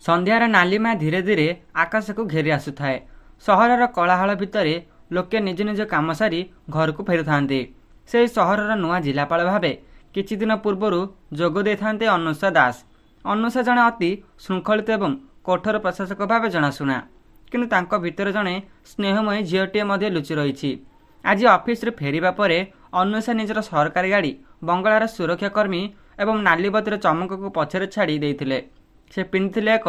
ସନ୍ଧ୍ୟାର ନାଲିମା ଧୀରେ ଧୀରେ ଆକାଶକୁ ଘେରି ଆସୁଥାଏ। ସହରର କୋଳାହଳ ଭିତରେ ଲୋକେ ନିଜ ନିଜ କାମ ସାରି ଘରକୁ ଫେରୁଥାନ୍ତି। ସେହି ସହରର ନୂଆ ଜିଲ୍ଲାପାଳ ଭାବେ କିଛିଦିନ ପୂର୍ବରୁ ଯୋଗ ଦେଇଥାନ୍ତି ଅନୁଷା ଦାସ। ଅନୁଷା ଜଣେ ଅତି ଶୃଙ୍ଖଳିତ ଏବଂ କଠୋର ପ୍ରଶାସକ ଭାବେ ଜଣାଶୁଣା। କିନ୍ତୁ ତାଙ୍କ ଭିତରେ ଜଣେ ସ୍ନେହମୟୀ ଝିଅଟିଏ ମଧ୍ୟ ଲୁଚି ରହିଛି। ଆଜି ଅଫିସରୁ ଫେରିବା ପରେ ଅନୁଷା ନିଜର ସରକାରୀ ଗାଡ଼ି, ବଙ୍ଗଳାର ସୁରକ୍ଷାକର୍ମୀ ଏବଂ ନାଲିବତୀର ଚମକକୁ ପଛରେ ଛାଡ଼ି ଦେଇଥିଲେ। ସେ ପିନ୍ଧିଥିଲେ ଏକ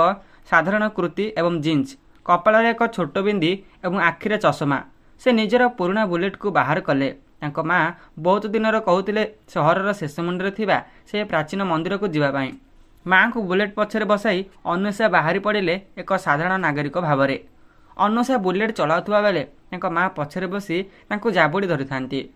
ସାଧାରଣ କୁର୍ତ୍ତି ଏବଂ ଜିନ୍ସ, କପାଳରେ ଏକ ଛୋଟ ବିନ୍ଦି ଏବଂ ଆଖିରେ ଚଷମା। ସେ ନିଜର ପୁରୁଣା ବୁଲେଟକୁ ବାହାର କଲେ। ତାଙ୍କ ମା ବହୁତ ଦିନର କହୁଥିଲେ ସହରର ଶେଷ ମୁଣ୍ଡରେ ଥିବା ସେ ପ୍ରାଚୀନ ମନ୍ଦିରକୁ ଯିବା ପାଇଁ। ମାଙ୍କୁ ବୁଲେଟ ପଛରେ ବସାଇ ଅନୁଷା ବାହାରି ପଡ଼ିଲେ ଏକ ସାଧାରଣ ନାଗରିକ ଭାବରେ। ଅନୁଷା ବୁଲେଟ ଚଳାଉଥିବା ବେଳେ ତାଙ୍କ ମା ପଛରେ ବସି ତାଙ୍କୁ ଜାବୁଡ଼ି ଧରିଥାନ୍ତି।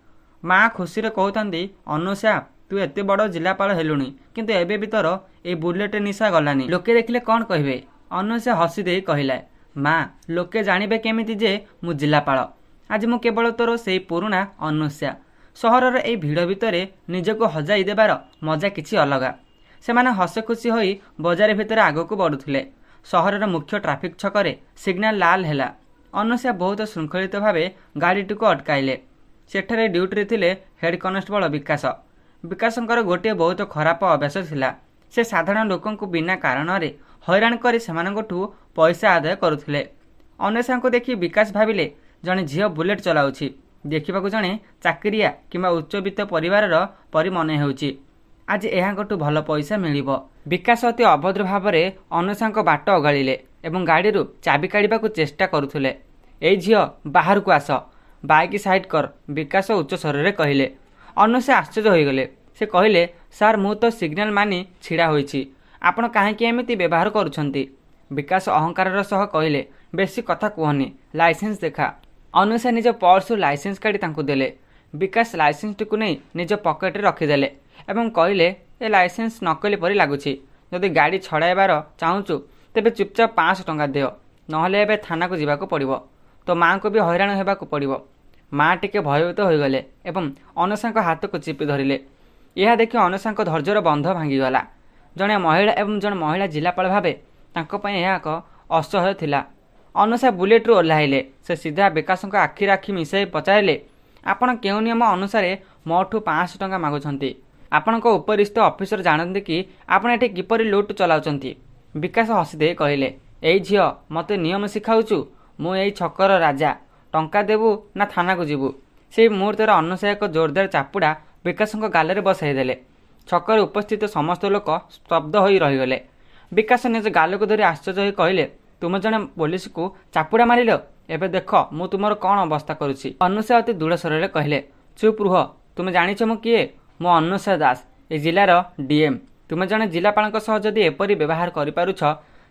ମା ଖୁସିରେ କହୁଥାନ୍ତି, "ଅନୁଷା, ତୁ ଏତେ ବଡ଼ ଜିଲ୍ଲାପାଳ ହେଲୁଣି, କିନ୍ତୁ ଏବେ ବି ତୋର ଏଇ ବୁଲେଟ ନିଶା ଗଲାନି। ଲୋକେ ଦେଖିଲେ କ'ଣ କହିବେ?" ଅନୁଷା ହସିଦେଇ କହିଲା, "ମା, ଲୋକେ ଜାଣିବେ କେମିତି ଯେ ମୁଁ ଜିଲ୍ଲାପାଳ? ଆଜି ମୁଁ କେବଳ ତୋର ସେଇ ପୁରୁଣା ଅନୁଷା। ସହରର ଏଇ ଭିଡ଼ ଭିତରେ ନିଜକୁ ହଜାଇ ଦେବାର ମଜା କିଛି ଅଲଗା।" ସେମାନେ ହସଖୁସି ହୋଇ ବଜାର ଭିତରେ ଆଗକୁ ବଢ଼ୁଥିଲେ। ସହରର ମୁଖ୍ୟ ଟ୍ରାଫିକ୍ ଛକରେ ସିଗ୍ନାଲ ଲାଲ ହେଲା। ଅନୁଷା ବହୁତ ଶୃଙ୍ଖଳିତ ଭାବେ ଗାଡ଼ିଟିକୁ ଅଟକାଇଲେ। ସେଠାରେ ଡ୍ୟୁଟିରେ ଥିଲେ ହେଡ୍ କନଷ୍ଟେବଳ ବିକାଶ। ବିକାଶଙ୍କର ଗୋଟିଏ ବହୁତ ଖରାପ ଅଭ୍ୟାସ ଥିଲା। ସେ ସାଧାରଣ ଲୋକଙ୍କୁ ବିନା କାରଣରେ ହଇରାଣ କରି ସେମାନଙ୍କଠୁ ପଇସା ଆଦାୟ କରୁଥିଲେ। ଅନୁଷାଙ୍କୁ ଦେଖି ବିକାଶ ଭାବିଲେ, ଜଣେ ଝିଅ ବୁଲେଟ ଚଲାଉଛି, ଦେଖିବାକୁ ଜଣେ ଚାକିରିଆ କିମ୍ବା ଉଚ୍ଚବିତ୍ତ ପରିବାରର ପରି ମନେ ହେଉଛି। ଆଜି ଏହାଙ୍କଠୁ ଭଲ ପଇସା ମିଳିବ। ବିକାଶ ଅତି ଅଭଦ୍ର ଭାବରେ ଅନୁଷାଙ୍କ ବାଟ ଓଗାଳିଲେ ଏବଂ ଗାଡ଼ିରୁ ଚାବି କାଢ଼ିବାକୁ ଚେଷ୍ଟା କରୁଥିଲେ। "ଏଇ ଝିଅ, ବାହାରକୁ ଆସ। ବାଇକ୍ ସାଇଡ୍ କର," ବିକାଶ ଉଚ୍ଚ ସ୍ୱରରେ କହିଲେ। ଅନୁଷା ଆଶ୍ଚର୍ଯ୍ୟ ହୋଇଗଲେ। ସେ କହିଲେ, "ସାର୍, ମୁଁ ତ ସିଗ୍ନାଲ ମାନି ଛିଡ଼ା ହୋଇଛି। ଆପଣ କାହିଁକି ଏମିତି ବ୍ୟବହାର କରୁଛନ୍ତି?" ବିକାଶ ଅହଙ୍କାରର ସହ କହିଲେ, "ବେଶୀ କଥା କୁହନି, ଲାଇସେନ୍ସ ଦେଖା।" ଅନୁଷା ନିଜ ପର୍ସରୁ ଲାଇସେନ୍ସ କାଢ଼ି ତାଙ୍କୁ ଦେଲେ। ବିକାଶ ଲାଇସେନ୍ସଟିକୁ ନେଇ ନିଜ ପକେଟରେ ରଖିଦେଲେ ଏବଂ କହିଲେ, "ଏ ଲାଇସେନ୍ସ ନକଲି ପରି ଲାଗୁଛି। ଯଦି ଗାଡ଼ି ଛଡ଼ାଇବାର ଚାହୁଁଛୁ, ତେବେ ଚୁପଚାପ 500 ଟଙ୍କା ଦିଅ। ନହେଲେ ଏବେ ଥାନାକୁ ଯିବାକୁ ପଡ଼ିବ। ତୋ ମାଆଙ୍କୁ ବି ହଇରାଣ ହେବାକୁ ପଡ଼ିବ।" ମା ଟିକେ ଭୟଭୀତ ହୋଇଗଲେ ଏବଂ ଅନୁଷାଙ୍କ ହାତକୁ ଚିପି ଧରିଲେ। ଏହା ଦେଖି ଅନୁଷାଙ୍କ ଧୈର୍ଯ୍ୟର ବନ୍ଧ ଭାଙ୍ଗିଗଲା। ଜଣେ ମହିଳା ଏବଂ ଜଣେ ମହିଳା ଜିଲ୍ଲାପାଳ ଭାବେ ତାଙ୍କ ପାଇଁ ଏହା ଏକ ଅସହ୍ୟ ଥିଲା। ଅନୁଷା ବୁଲେଟରୁ ଓହ୍ଲାଇଲେ। ସେ ସିଧା ବିକାଶଙ୍କ ଆଖିରେ ଆଖି ମିଶାଇ ପଚାରିଲେ, "ଆପଣ କେଉଁ ନିୟମ ଅନୁସାରେ ମୋଠୁ 500 ଟଙ୍କା ମାଗୁଛନ୍ତି? ଆପଣଙ୍କ ଉପରିସ୍ଥ ଅଫିସର ଜାଣନ୍ତି କି ଆପଣ ଏଠି କିପରି ଲୁଟ୍ ଚଲାଉଛନ୍ତି?" ବିକାଶ ହସିଦେଇ କହିଲେ, "ଏଇ ଝିଅ, ମୋତେ ନିୟମ ଶିଖାଉଛୁ? ମୁଁ ଏଇ ଛକର ରାଜା। ଟଙ୍କା ଦେବୁ ନା ଥାନାକୁ ଯିବୁ?" ସେଇ ମୁହୂର୍ତ୍ତରେ ଅନୁଷା ଏକ ଜୋରଦାର ଚାପୁଡ଼ା ବିକାଶଙ୍କ ଗାଲରେ ବସାଇଦେଲେ। ଛକରେ ଉପସ୍ଥିତ ସମସ୍ତ ଲୋକ ସ୍ତବ୍ଧ ହୋଇ ରହିଗଲେ। ବିକାଶ ନିଜ ଗାଲକୁ ଧରି ଆଶ୍ଚର୍ଯ୍ୟ ହୋଇ କହିଲେ, "ତୁମେ ଜଣେ ପୋଲିସକୁ ଚାପୁଡ଼ା ମାରିଲ? ଏବେ ଦେଖ ମୁଁ ତୁମର କ'ଣ ଅବସ୍ଥା କରୁଛି।" ଅନୁଷା ଅତି ଦୃଢ଼ ସ୍ୱରରେ କହିଲେ, "ଚୁପ୍ ରୁହ। ତୁମେ ଜାଣିଛ ମୁଁ କିଏ? ମୁଁ ଅନୁଷା ଦାସ, ଏ ଜିଲ୍ଲାର ଡିଏମ୍। ତୁମେ ଜଣେ ଜିଲ୍ଲାପାଳଙ୍କ ସହ ଯଦି ଏପରି ବ୍ୟବହାର କରିପାରୁଛ,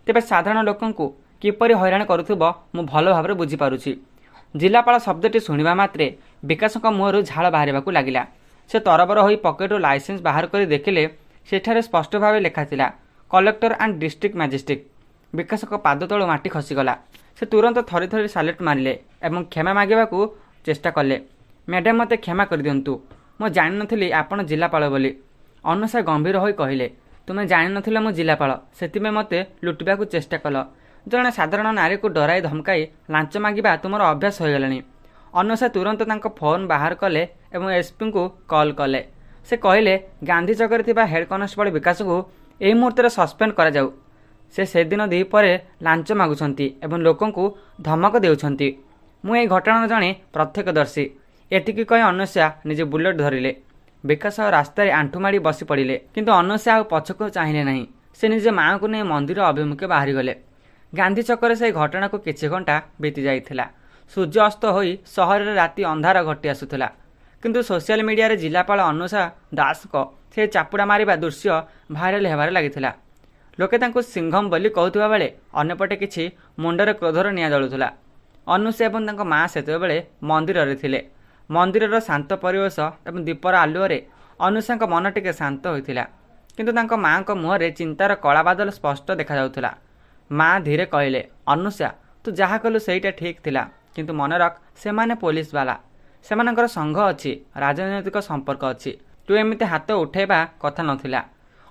ତେବେ ସାଧାରଣ ଲୋକଙ୍କୁ କିପରି ହଇରାଣ କରୁଥିବ ମୁଁ ଭଲ ଭାବରେ ବୁଝିପାରୁଛି।" ଜିଲ୍ଲାପାଳ ଶବ୍ଦଟି ଶୁଣିବା ମାତ୍ରେ ବିକାଶଙ୍କ ମୁହଁରୁ ଝାଳ ବାହାରିବାକୁ ଲାଗିଲା। ସେ ତରବର ହୋଇ ପକେଟରୁ ଲାଇସେନ୍ସ ବାହାର କରି ଦେଖିଲେ, ସେଠାରେ ସ୍ପଷ୍ଟ ଭାବେ ଲେଖାଥିଲା, କଲେକ୍ଟର ଆଣ୍ଡ ଡିଷ୍ଟ୍ରିକ୍ଟ ମାଜିଷ୍ଟ୍ରେଟ୍। ବିକାଶଙ୍କ ପାଦ ତଳୁ ମାଟି ଖସିଗଲା। ସେ ତୁରନ୍ତ ଥରି ଥରି ସାଲ୍ୟୁଟ୍ ମାରିଲେ ଏବଂ କ୍ଷମା ମାଗିବାକୁ ଚେଷ୍ଟା କଲେ। "ମ୍ୟାଡାମ୍, ମୋତେ କ୍ଷମା କରିଦିଅନ୍ତୁ। ମୁଁ ଜାଣିନଥିଲି ଆପଣ ଜିଲ୍ଲାପାଳ ବୋଲି।" ଅନୁଷା ଗମ୍ଭୀର ହୋଇ କହିଲେ, "ତୁମେ ଜାଣିନଥିଲ ମୁଁ ଜିଲ୍ଲାପାଳ, ସେଥିପାଇଁ ମୋତେ ଲୁଟିବାକୁ ଚେଷ୍ଟା କଲ। ଜଣେ ସାଧାରଣ ନାରୀକୁ ଡରାଇ ଧମକାଇ ଲାଞ୍ଚ ମାଗିବା ତୁମର ଅଭ୍ୟାସ ହୋଇଗଲାଣି।" ଅନୁଷା ତୁରନ୍ତ ତାଙ୍କ ଫୋନ୍ ବାହାର କଲେ ଏବଂ ଏସ୍ପିଙ୍କୁ କଲ୍ କଲେ। ସେ କହିଲେ, "ଗାନ୍ଧୀ ଛକରେ ଥିବା ହେଡ୍ କନଷ୍ଟେବଳ ବିକାଶଙ୍କୁ ଏହି ମୁହୂର୍ତ୍ତରେ ସସ୍ପେଣ୍ଡ କରାଯାଉ। ସେ ସେଦିନ ଦ୍ୱିପହରେ ଲାଞ୍ଚ ମାଗୁଛନ୍ତି ଏବଂ ଲୋକଙ୍କୁ ଧମକ ଦେଉଛନ୍ତି। ମୁଁ ଏହି ଘଟଣାର ଜଣେ ପ୍ରତ୍ୟକ୍ଷଦର୍ଶୀ।" ଏତିକି କହି ଅନୁଷା ନିଜ ବୁଲେଟ ଧରିଲେ। ବିକାଶ ରାସ୍ତାରେ ଆଣ୍ଠୁମାଡ଼ି ବସି ପଡ଼ିଲେ। କିନ୍ତୁ ଅନୁଷା ଆଉ ପଛକୁ ଚାହିଁଲେ ନାହିଁ। ସେ ନିଜ ମାଆଙ୍କୁ ନେଇ ମନ୍ଦିର ଅଭିମୁଖେ ବାହାରିଗଲେ। ଗାନ୍ଧୀ ଛକରେ ସେହି ଘଟଣାକୁ କିଛି ଘଣ୍ଟା ବିତି ଯାଇଥିଲା। ସୂର୍ଯ୍ୟ ଅସ୍ତ ହୋଇ ସହରରେ ରାତି ଅନ୍ଧାର ଘୋଟି ଆସୁଥିଲା। କିନ୍ତୁ ସୋସିଆଲ ମିଡ଼ିଆରେ ଜିଲ୍ଲାପାଳ ଅନୁଷା ଦାସଙ୍କ ସେ ଚାପୁଡ଼ା ମାରିବା ଦୃଶ୍ୟ ଭାଇରାଲ ହେବାରେ ଲାଗିଥିଲା। ଲୋକେ ତାଙ୍କୁ ସିଂଘମ ବୋଲି କହୁଥିବା ବେଳେ ଅନ୍ୟପଟେ କିଛି ମୁଣ୍ଡରେ କ୍ରୋଧର ନିଆଁ ଜଳୁଥିଲା। ଅନୁଷା ଏବଂ ତାଙ୍କ ମା ସେତେବେଳେ ମନ୍ଦିରରେ ଥିଲେ। ମନ୍ଦିରର ଶାନ୍ତ ପରିବେଶ ଏବଂ ଦୀପର ଆଲୁଅରେ ଅନୁଷାଙ୍କ ମନ ଟିକେ ଶାନ୍ତ ହୋଇଥିଲା। କିନ୍ତୁ ତାଙ୍କ ମାଆଙ୍କ ମୁହଁରେ ଚିନ୍ତାର କଳା ବାଦଲ ସ୍ପଷ୍ଟ ଦେଖାଯାଉଥିଲା। ମା ଧୀରେ କହିଲେ, "ଅନୁଷା, ତୁ ଯାହା କଲୁ ସେଇଟା ଠିକ୍ ଥିଲା। କିନ୍ତୁ ମନେ ରଖ, ସେମାନେ ପୋଲିସ ବାଲା। ସେମାନଙ୍କର ସଂଘ ଅଛି, ରାଜନୈତିକ ସମ୍ପର୍କ ଅଛି। ତୁ ଏମିତି ହାତ ଉଠେଇବା କଥା ନଥିଲା।"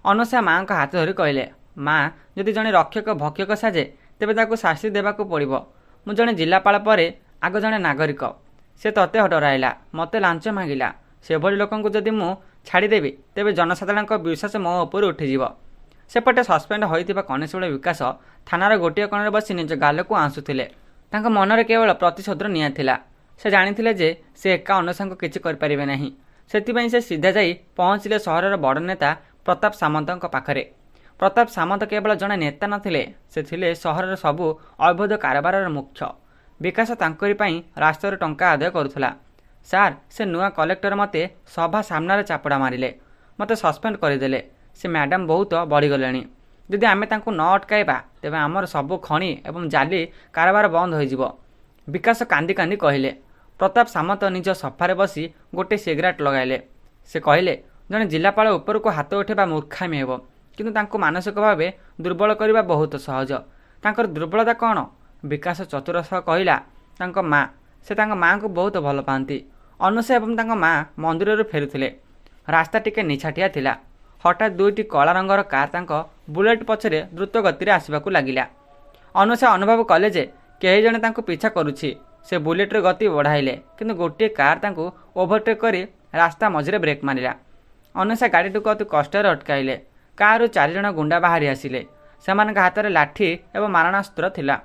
ଅନୁଷା ମାଆଙ୍କ ହାତ ଧରି କହିଲେ, ମା, ଯଦି ଜଣେ ରକ୍ଷକ ଭକ୍ଷକ ସାଜେ, ତେବେ ତାକୁ ଶାସ୍ତି ଦେବାକୁ ପଡ଼ିବ। ମୁଁ ଜଣେ ଜିଲ୍ଲାପାଳ ପରେ ଆଗ ଜଣେ ନାଗରିକ। ସେ ତତେ ଡରାଇଲା, ମୋତେ ଲାଞ୍ଚ ମାଗିଲା। ସେଭଳି ଲୋକଙ୍କୁ ଯଦି ମୁଁ ଛାଡ଼ିଦେବି, ତେବେ ଜନସାଧାରଣଙ୍କ ବିଶ୍ୱାସ ମୋ ଉପରୁ ଉଠିଯିବ। ସେପଟେ ସସ୍ପେଣ୍ଡ ହୋଇଥିବା କନେଷ୍ଟବଳ ବିକାଶ ଥାନାର ଗୋଟିଏ କୋଣରେ ବସି ନିଜ ଗାଲକୁ ଆଉଁସୁଥିଲେ। ତାଙ୍କ ମନରେ କେବଳ ପ୍ରତିଶୋଧର ନିଆଁ ଥିଲା। ସେ ଜାଣିଥିଲେ ଯେ ସେ ଏକା ଅନୁଷାଙ୍କୁ କିଛି କରିପାରିବେ ନାହିଁ। ସେଥିପାଇଁ ସେ ସିଧା ଯାଇ ପହଞ୍ଚିଲେ ସହରର ବଡ଼ ନେତା ପ୍ରତାପ ସାମନ୍ତଙ୍କ ପାଖରେ। ପ୍ରତାପ ସାମନ୍ତ କେବଳ ଜଣେ ନେତା ନଥିଲେ, ସେ ଥିଲେ ସହରର ସବୁ ଅବୈଧ କାରବାରର ମୁଖ୍ୟ। ବିକାଶ ତାଙ୍କରି ପାଇଁ ରାସ୍ତାରୁ ଟଙ୍କା ଆଦାୟ କରୁଥିଲା। ସାର୍, ସେ ନୂଆ କଲେକ୍ଟର ମୋତେ ସଭା ସାମ୍ନାରେ ଚାପୁଡ଼ା ମାରିଲେ। ମୋତେ ସସ୍ପେଣ୍ଡ କରିଦେଲେ। ସେ ମ୍ୟାଡାମ୍ ବହୁତ ବଢ଼ିଗଲେଣି। ଯଦି ଆମେ ତାଙ୍କୁ ନ ଅଟକାଇବା, ତେବେ ଆମର ସବୁ ଖଣି ଏବଂ ଜାଲି କାରବାର ବନ୍ଦ ହୋଇଯିବ, ବିକାଶ କାନ୍ଦି କାନ୍ଦି କହିଲେ। ପ୍ରତାପ ସାମନ୍ତ ନିଜ ସୋଫାରେ ବସି ଗୋଟିଏ ସିଗାରେଟ୍ ଲଗାଇଲେ। ସେ କହିଲେ, ଜଣେ ଜିଲ୍ଲାପାଳ ଉପରକୁ ହାତ ଉଠାଇବା ମୂର୍ଖାମି ହେବ, କିନ୍ତୁ ତାଙ୍କୁ ମାନସିକ ଭାବେ ଦୁର୍ବଳ କରିବା ବହୁତ ସହଜ। ତାଙ୍କର ଦୁର୍ବଳତା କ'ଣ? ବିକାଶ ଚତୁର ସହ କହିଲା, ତାଙ୍କ ମା। ସେ ତାଙ୍କ ମାଆଙ୍କୁ ବହୁତ ଭଲ ପାଆନ୍ତି। ଅନୁଷା ଏବଂ ତାଙ୍କ ମା ମନ୍ଦିରରୁ ଫେରୁଥିଲେ। ରାସ୍ତା ଟିକେ ନିଛାଟିଆ ଥିଲା। ହଠାତ୍ ଦୁଇଟି କଳା ରଙ୍ଗର କାର୍ ତାଙ୍କ ବୁଲେଟ୍ ପଛରେ ଦ୍ରୁତ ଗତିରେ ଆସିବାକୁ ଲାଗିଲା। ଅନୁଷା ଅନୁଭବ କଲେ ଯେ କେହି ଜଣେ ତାଙ୍କୁ ପିଛା କରୁଛି। ସେ ବୁଲେଟ୍ର ଗତି ବଢ଼ାଇଲେ, କିନ୍ତୁ ଗୋଟିଏ କାର୍ ତାଙ୍କୁ ଓଭରଟେକ୍ କରି ରାସ୍ତା ମଝିରେ ବ୍ରେକ୍ ମାରିଲା। ଅନୁଷା ଗାଡ଼ିଟିକୁ ଅତି କଷ୍ଟରେ ଅଟକାଇଲେ। କାର୍ରୁ ଚାରିଜଣ ଗୁଣ୍ଡା ବାହାରି ଆସିଲେ। ସେମାନଙ୍କ ହାତରେ ଲାଠି ଏବଂ ମାରଣାସ୍ତ୍ର ଥିଲା।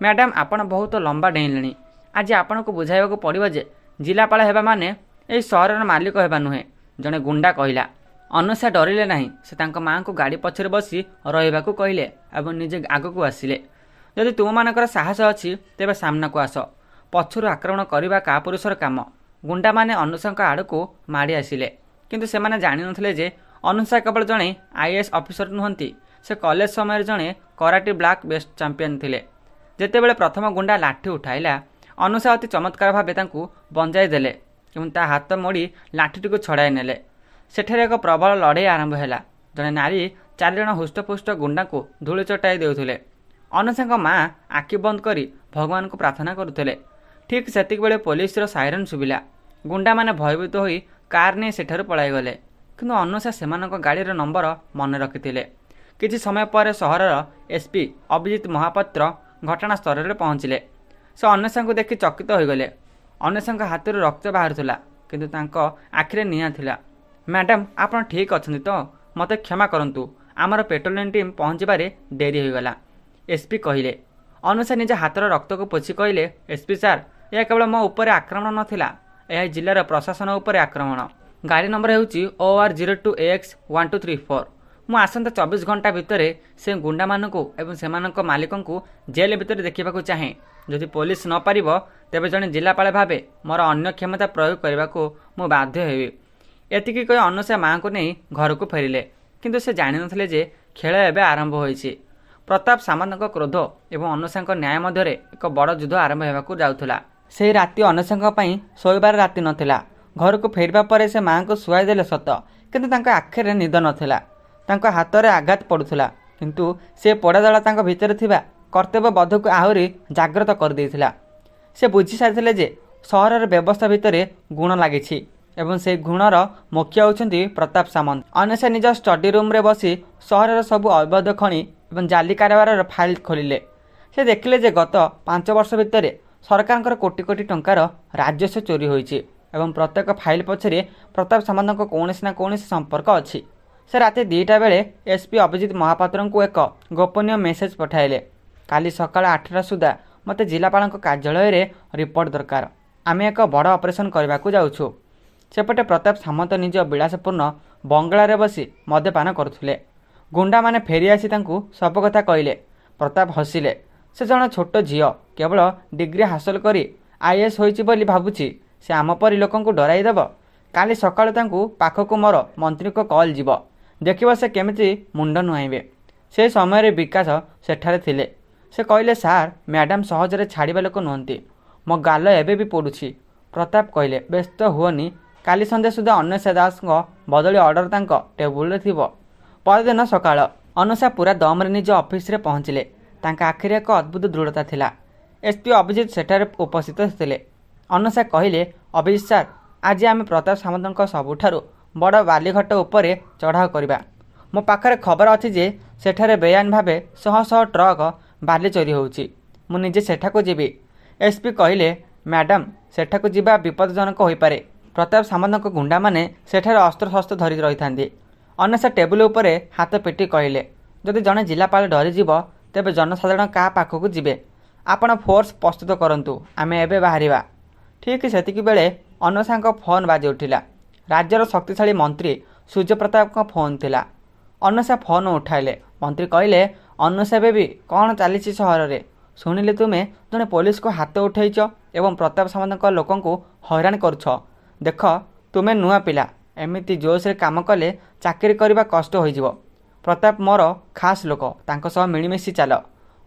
ମ୍ୟାଡାମ୍, ଆପଣ ବହୁତ ଲମ୍ବା ଡେଇଁଲେଣି। ଆଜି ଆପଣଙ୍କୁ ବୁଝାଇବାକୁ ପଡ଼ିବ ଯେ ଜିଲ୍ଲାପାଳ ହେବା ମାନେ ଏହି ସହରର ମାଲିକ ହେବା ନୁହେଁ, ଜଣେ ଗୁଣ୍ଡା କହିଲା। ଅନୁଷା ଡରିଲେ ନାହିଁ। ସେ ତାଙ୍କ ମାଆଙ୍କୁ ଗାଡ଼ି ପଛରେ ବସି ରହିବାକୁ କହିଲେ ଏବଂ ନିଜେ ଆଗକୁ ଆସିଲେ। ଯଦି ତୁମମାନଙ୍କର ସାହସ ଅଛି, ତେବେ ସାମ୍ନାକୁ ଆସ। ପଛରୁ ଆକ୍ରମଣ କରିବା କାପୁରୁଷର କାମ। ଗୁଣ୍ଡାମାନେ ଅନୁଷାଙ୍କ ଆଡ଼କୁ ମାଡ଼ି ଆସିଲେ। କିନ୍ତୁ ସେମାନେ ଜାଣିନଥିଲେ ଯେ ଅନୁଷା କେବଳ ଜଣେ ଆଇଏଏସ୍ ଅଫିସର ନୁହନ୍ତି, ସେ କଲେଜ ସମୟରେ ଜଣେ କରାଟି ବ୍ଲାକ୍ ବେଲ୍ଟ ଚାମ୍ପିୟନ ଥିଲେ। ଯେତେବେଳେ ପ୍ରଥମ ଗୁଣ୍ଡା ଲାଠି ଉଠାଇଲା, ଅନୁଷା ଅତି ଚମତ୍କାର ଭାବେ ତାଙ୍କୁ ବଞ୍ଚାଇ ଦେଲେ ଏବଂ ତା ହାତ ମୋଡ଼ି ଲାଠିଟିକୁ ଛଡ଼ାଇ ନେଲେ। ସେଠାରେ ଏକ ପ୍ରବଳ ଲଢ଼େଇ ଆରମ୍ଭ ହେଲା। ଜଣେ ନାରୀ ଚାରିଜଣ ହୃଷ୍ଟପୁଷ୍ଟ ଗୁଣ୍ଡାଙ୍କୁ ଧୂଳି ଚଟାଇ ଦେଉଥିଲେ। ଅନୁଷାଙ୍କ ମା ଆଖି ବନ୍ଦ କରି ଭଗବାନଙ୍କୁ ପ୍ରାର୍ଥନା କରୁଥିଲେ। ଠିକ୍ ସେତିକିବେଳେ ପୋଲିସର ସାଇରନ୍ ଶୁଭିଲା। ଗୁଣ୍ଡାମାନେ ଭୟଭୀତ ହୋଇ କାର୍ ନେଇ ସେଠାରୁ ପଳାଇଗଲେ। କିନ୍ତୁ ଅନୁଷା ସେମାନଙ୍କ ଗାଡ଼ିର ନମ୍ବର ମନେ ରଖିଥିଲେ। କିଛି ସମୟ ପରେ ସହରର ଏସ୍ପି ଅଭିଜିତ ମହାପାତ୍ର ଘଟଣାସ୍ଥଳରେ ପହଞ୍ଚିଲେ। ସେ ଅନ୍ୱେଷାଙ୍କୁ ଦେଖି ଚକିତ ହୋଇଗଲେ। ଅନ୍ୱେଷାଙ୍କ ହାତରୁ ରକ୍ତ ବାହାରୁଥିଲା, କିନ୍ତୁ ତାଙ୍କ ଆଖିରେ ନିଆଁ ଥିଲା। ମ୍ୟାଡାମ୍, ଆପଣ ଠିକ୍ ଅଛନ୍ତି ତ? ମୋତେ କ୍ଷମା କରନ୍ତୁ, ଆମର ପେଟ୍ରୋଲିଂ ଟିମ୍ ପହଞ୍ଚିବାରେ ଡେରି ହୋଇଗଲା, ଏସ୍ପି କହିଲେ। ଅନୁଷା ନିଜ ହାତର ରକ୍ତକୁ ପୋଛି କହିଲେ, ଏସ୍ପି ସାର୍, ଏହା କେବଳ ମୋ ଉପରେ ଆକ୍ରମଣ ନଥିଲା, ଏହା ଜିଲ୍ଲାର ପ୍ରଶାସନ ଉପରେ ଆକ୍ରମଣ। ଗାଡ଼ି ନମ୍ବର ହେଉଛି OR 02 AX 1234। ମୁଁ ଆସନ୍ତା 24 ଘଣ୍ଟା ଭିତରେ ସେ ଗୁଣ୍ଡାମାନଙ୍କୁ ଏବଂ ସେମାନଙ୍କ ମାଲିକଙ୍କୁ ଜେଲ୍ ଭିତରେ ଦେଖିବାକୁ ଚାହେଁ। ଯଦି ପୋଲିସ ନ ପାରିବ, ତେବେ ଜଣେ ଜିଲ୍ଲାପାଳ ଭାବେ ମୋର ଅନ୍ୟ କ୍ଷମତା ପ୍ରୟୋଗ କରିବାକୁ ମୁଁ ବାଧ୍ୟ ହେବି। ଏତିକି କହି ଅନୁଷା ମାଆଙ୍କୁ ନେଇ ଘରକୁ ଫେରିଲେ। କିନ୍ତୁ ସେ ଜାଣିନଥିଲେ ଯେ ଖେଳ ଏବେ ଆରମ୍ଭ ହୋଇଛି। ପ୍ରତାପ ସାମନ୍ତଙ୍କ କ୍ରୋଧ ଏବଂ ଅନୁଷାଙ୍କ ନ୍ୟାୟ ମଧ୍ୟରେ ଏକ ବଡ଼ ଯୁଦ୍ଧ ଆରମ୍ଭ ହେବାକୁ ଯାଉଥିଲା। ସେହି ରାତି ଅନୁଷାଙ୍କ ପାଇଁ ଶୋଇବାର ରାତି ନଥିଲା। ଘରକୁ ଫେରିବା ପରେ ସେ ମାଆଙ୍କୁ ଶୁଆଇ ଦେଲେ ସତ, କିନ୍ତୁ ତାଙ୍କ ଆଖିରେ ନିଦ ନଥିଲା। ତାଙ୍କ ହାତରେ ଆଘାତ ପଡ଼ୁଥିଲା, କିନ୍ତୁ ସେ ପୋଡ଼ାଜଳା ତାଙ୍କ ଭିତରେ ଥିବା କର୍ତ୍ତବ୍ୟବୋଧକୁ ଆହୁରି ଜାଗ୍ରତ କରିଦେଇଥିଲା। ସେ ବୁଝି ସାରିଥିଲେ ଯେ ସହରର ବ୍ୟବସ୍ଥା ଭିତରେ ଗୁଣ ଲାଗିଛି ଏବଂ ସେହି ଗୁଣର ମୁଖ୍ୟ ହେଉଛନ୍ତି ପ୍ରତାପ ସାମନ୍ତ। ଅନ୍ୱେଷା ନିଜ ଷ୍ଟଡି ରୁମ୍ରେ ବସି ସହରର ସବୁ ଅବୈଧ ଖଣି ଏବଂ ଜାଲି କାରବାରର ଫାଇଲ୍ ଖୋଲିଲେ। ସେ ଦେଖିଲେ ଯେ ଗତ 5 ବର୍ଷ ଭିତରେ ସରକାରଙ୍କର କୋଟି କୋଟି ଟଙ୍କାର ରାଜସ୍ୱ ଚୋରି ହୋଇଛି ଏବଂ ପ୍ରତ୍ୟେକ ଫାଇଲ୍ ପଛରେ ପ୍ରତାପ ସାମନ୍ତଙ୍କ କୌଣସି ନା କୌଣସି ସମ୍ପର୍କ ଅଛି। ସେ ରାତି 2ଟା ବେଳେ ଏସ୍ପି ଅଭିଜିତ ମହାପାତ୍ରଙ୍କୁ ଏକ ଗୋପନୀୟ ମେସେଜ୍ ପଠାଇଲେ, କାଲି ସକାଳ 8ଟା ସୁଦ୍ଧା ମୋତେ ଜିଲ୍ଲାପାଳଙ୍କ କାର୍ଯ୍ୟାଳୟରେ ରିପୋର୍ଟ ଦରକାର। ଆମେ ଏକ ବଡ଼ ଅପରେସନ୍ କରିବାକୁ ଯାଉଛୁ। ସେପଟେ ପ୍ରତାପ ସାମନ୍ତ ନିଜ ବିଳାସପୂର୍ଣ୍ଣ ବଙ୍ଗଳାରେ ବସି ମଦ୍ୟପାନ କରୁଥିଲେ। ଗୁଣ୍ଡାମାନେ ଫେରିଆସି ତାଙ୍କୁ ସବୁ କଥା କହିଲେ। ପ୍ରତାପ ହସିଲେ। ସେ ଜଣେ ଛୋଟ ଝିଅ, କେବଳ ଡିଗ୍ରୀ ହାସଲ କରି ଆଇଏଏସ୍ ହୋଇଛି ବୋଲି ଭାବୁଛି ସେ ଆମ ପରି ଲୋକଙ୍କୁ ଡରାଇ ଦେବ। କାଲି ସକାଳୁ ତାଙ୍କ ପାଖକୁ ମୋର ମନ୍ତ୍ରୀଙ୍କ କଲ୍ ଯିବ। ଦେଖିବ ସେ କେମିତି ମୁଣ୍ଡ ନୁଆଁଇବେ। ସେ ସମୟରେ ବିକାଶ ସେଠାରେ ଥିଲେ। ସେ କହିଲେ, ସାର୍, ମ୍ୟାଡାମ୍ ସହଜରେ ଛାଡ଼ିବା ଲୋକ ନୁହନ୍ତି। ମୋ ଗାଲ ଏବେ ବି ପୋଡ଼ୁଛି। ପ୍ରତାପ କହିଲେ, ବ୍ୟସ୍ତ ହୁଅନି। କାଲି ସନ୍ଧ୍ୟା ସୁଦ୍ଧା ଅନ୍ୱେଷା ଦାସଙ୍କ ବଦଳି ଅର୍ଡର ତାଙ୍କ ଟେବୁଲରେ ଥିବ। ପରଦିନ ସକାଳ। ଅନୁଷା ପୂରା ଦମରେ ନିଜ ଅଫିସରେ ପହଞ୍ଚିଲେ। ତାଙ୍କ ଆଖିରେ ଏକ ଅଦ୍ଭୁତ ଦୃଢ଼ତା ଥିଲା। ଏସ୍ପି ଅଭିଜିତ ସେଠାରେ ଉପସ୍ଥିତ ଥିଲେ। ଅନୁଷା କହିଲେ, ଅଭିଜିତ ସାର୍, ଆଜି ଆମେ ପ୍ରତାପ ସାମନ୍ତଙ୍କ ସବୁଠାରୁ ବଡ଼ ବାଲିଘାଟ ଉପରେ ଚଢ଼ାଉ କରିବା। ମୋ ପାଖରେ ଖବର ଅଛି ଯେ ସେଠାରେ ବେଆଇନ ଭାବେ ଶହ ଶହ ଟ୍ରକ୍ ବାଲି ଚୋରି ହେଉଛି। ମୁଁ ନିଜେ ସେଠାକୁ ଯିବି। ଏସ୍ପି କହିଲେ, ମ୍ୟାଡାମ୍, ସେଠାକୁ ଯିବା ବିପଦଜନକ ହୋଇପାରେ। ପ୍ରତାପ ସାମନ୍ତଙ୍କ ଗୁଣ୍ଡାମାନେ ସେଠାରେ ଅସ୍ତ୍ରଶସ୍ତ୍ର ଧରି ରହିଥାନ୍ତି। ଅନ୍ୱେଷା ଟେବୁଲ ଉପରେ ହାତ ପିଟି କହିଲେ, ଯଦି ଜଣେ ଜିଲ୍ଲାପାଳ ଡରିଯିବ, ତେବେ ଜନସାଧାରଣ କାହା ପାଖକୁ ଯିବେ? ଆପଣ ଫୋର୍ସ ପ୍ରସ୍ତୁତ କରନ୍ତୁ, ଆମେ ଏବେ ବାହାରିବା। ଠିକ୍ ସେତିକିବେଳେ ଅନ୍ୱେଷାଙ୍କ ଫୋନ୍ ବାଜି ଉଠିଲା। ରାଜ୍ୟର ଶକ୍ତିଶାଳୀ ମନ୍ତ୍ରୀ ସୂର୍ଯ୍ୟପ୍ରତାପଙ୍କ ଫୋନ୍ ଥିଲା। ଅନ୍ୱେଷା ଫୋନ୍ ଉଠାଇଲେ। ମନ୍ତ୍ରୀ କହିଲେ, ଅନ୍ୱେଷା ବେବି, କ'ଣ ଚାଲିଛି ସହରରେ? ଶୁଣିଲି ତୁମେ ଜଣେ ପୋଲିସକୁ ହାତ ଉଠେଇଛ ଏବଂ ପ୍ରତାପ ସାମନ୍ତଙ୍କ ଲୋକଙ୍କୁ ହଇରାଣ କରୁଛ। ଦେଖ, ତୁମେ ନୂଆ ପିଲା, ଏମିତି ଜୋଶରେ କାମ କଲେ ଚାକିରି କରିବା କଷ୍ଟ ହୋଇଯିବ। ପ୍ରତାପ ମୋର ଖାସ୍ ଲୋକ, ତାଙ୍କ ସହ ମିଳିମିଶି ଚାଲ।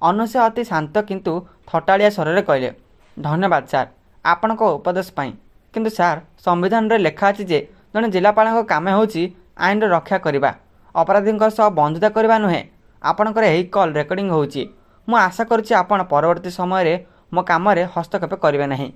ଅନ୍ୱେଷା ଅତି ଶାନ୍ତ କିନ୍ତୁ ଥଟ୍ଟାଳିଆ ସ୍ୱରରେ କହିଲେ, ଧନ୍ୟବାଦ ସାର୍, ଆପଣଙ୍କ ଉପଦେଶ ପାଇଁ। କିନ୍ତୁ ସାର୍, ସମ୍ବିଧାନରେ ଲେଖା ଅଛି ଯେ ଜଣେ ଜିଲ୍ଲାପାଳଙ୍କ କାମ ହେଉଛି ଆଇନର ରକ୍ଷା କରିବା, ଅପରାଧୀଙ୍କ ସହ ବନ୍ଧୁତା କରିବା ନୁହେଁ। ଆପଣଙ୍କର ଏହି କଲ୍ ରେକର୍ଡିଂ ହେଉଛି। ମୁଁ ଆଶା କରୁଛି ଆପଣ ପରବର୍ତ୍ତୀ ସମୟରେ ମୋ କାମରେ ହସ୍ତକ୍ଷେପ କରିବେ ନାହିଁ।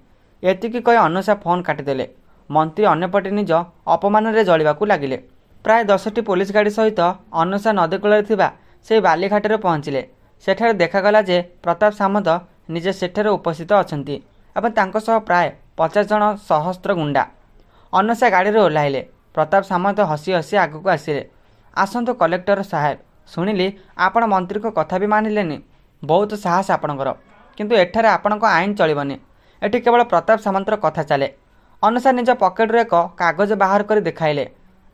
ଏତିକି କହି ଅନ୍ୱେଷା ଫୋନ୍ କାଟିଦେଲେ। ମନ୍ତ୍ରୀ ଅନ୍ୟପଟେ ନିଜ ଅପମାନରେ ଜଳିବାକୁ ଲାଗିଲେ। ପ୍ରାୟ 10ଟି ପୋଲିସ ଗାଡ଼ି ସହିତ ଅନ୍ୱେଷା ନଦୀକୂଳରେ ଥିବା ସେହି ବାଲିଘାଟରେ ପହଞ୍ଚିଲେ। ସେଠାରେ ଦେଖାଗଲା ଯେ ପ୍ରତାପ ସାମନ୍ତ ନିଜେ ସେଠାରେ ଉପସ୍ଥିତ ଅଛନ୍ତି ଏବଂ ତାଙ୍କ ସହ ପ୍ରାୟ 50 ଜଣ ସଶସ୍ତ୍ର ଗୁଣ୍ଡା। ଅନ୍ୱେଷା ଗାଡ଼ିରୁ ଓହ୍ଲାଇଲେ। ପ୍ରତାପ ସାମନ୍ତ ହସି ହସି ଆଗକୁ ଆସିଲେ। ଆସନ୍ତୁ କଲେକ୍ଟର ସାହେବ, ଶୁଣିଲି ଆପଣ ମନ୍ତ୍ରୀଙ୍କ କଥା ବି ମାନିଲେନି। ବହୁତ ସାହସ ଆପଣଙ୍କର। କିନ୍ତୁ ଏଠାରେ ଆପଣଙ୍କ ଆଇନ ଚଳିବନି। ଏଠି କେବଳ ପ୍ରତାପ ସାମନ୍ତର କଥା ଚାଲେ। ଅନ୍ୱେଷା ନିଜ ପକେଟରୁ ଏକ କାଗଜ ବାହାର କରି ଦେଖାଇଲେ।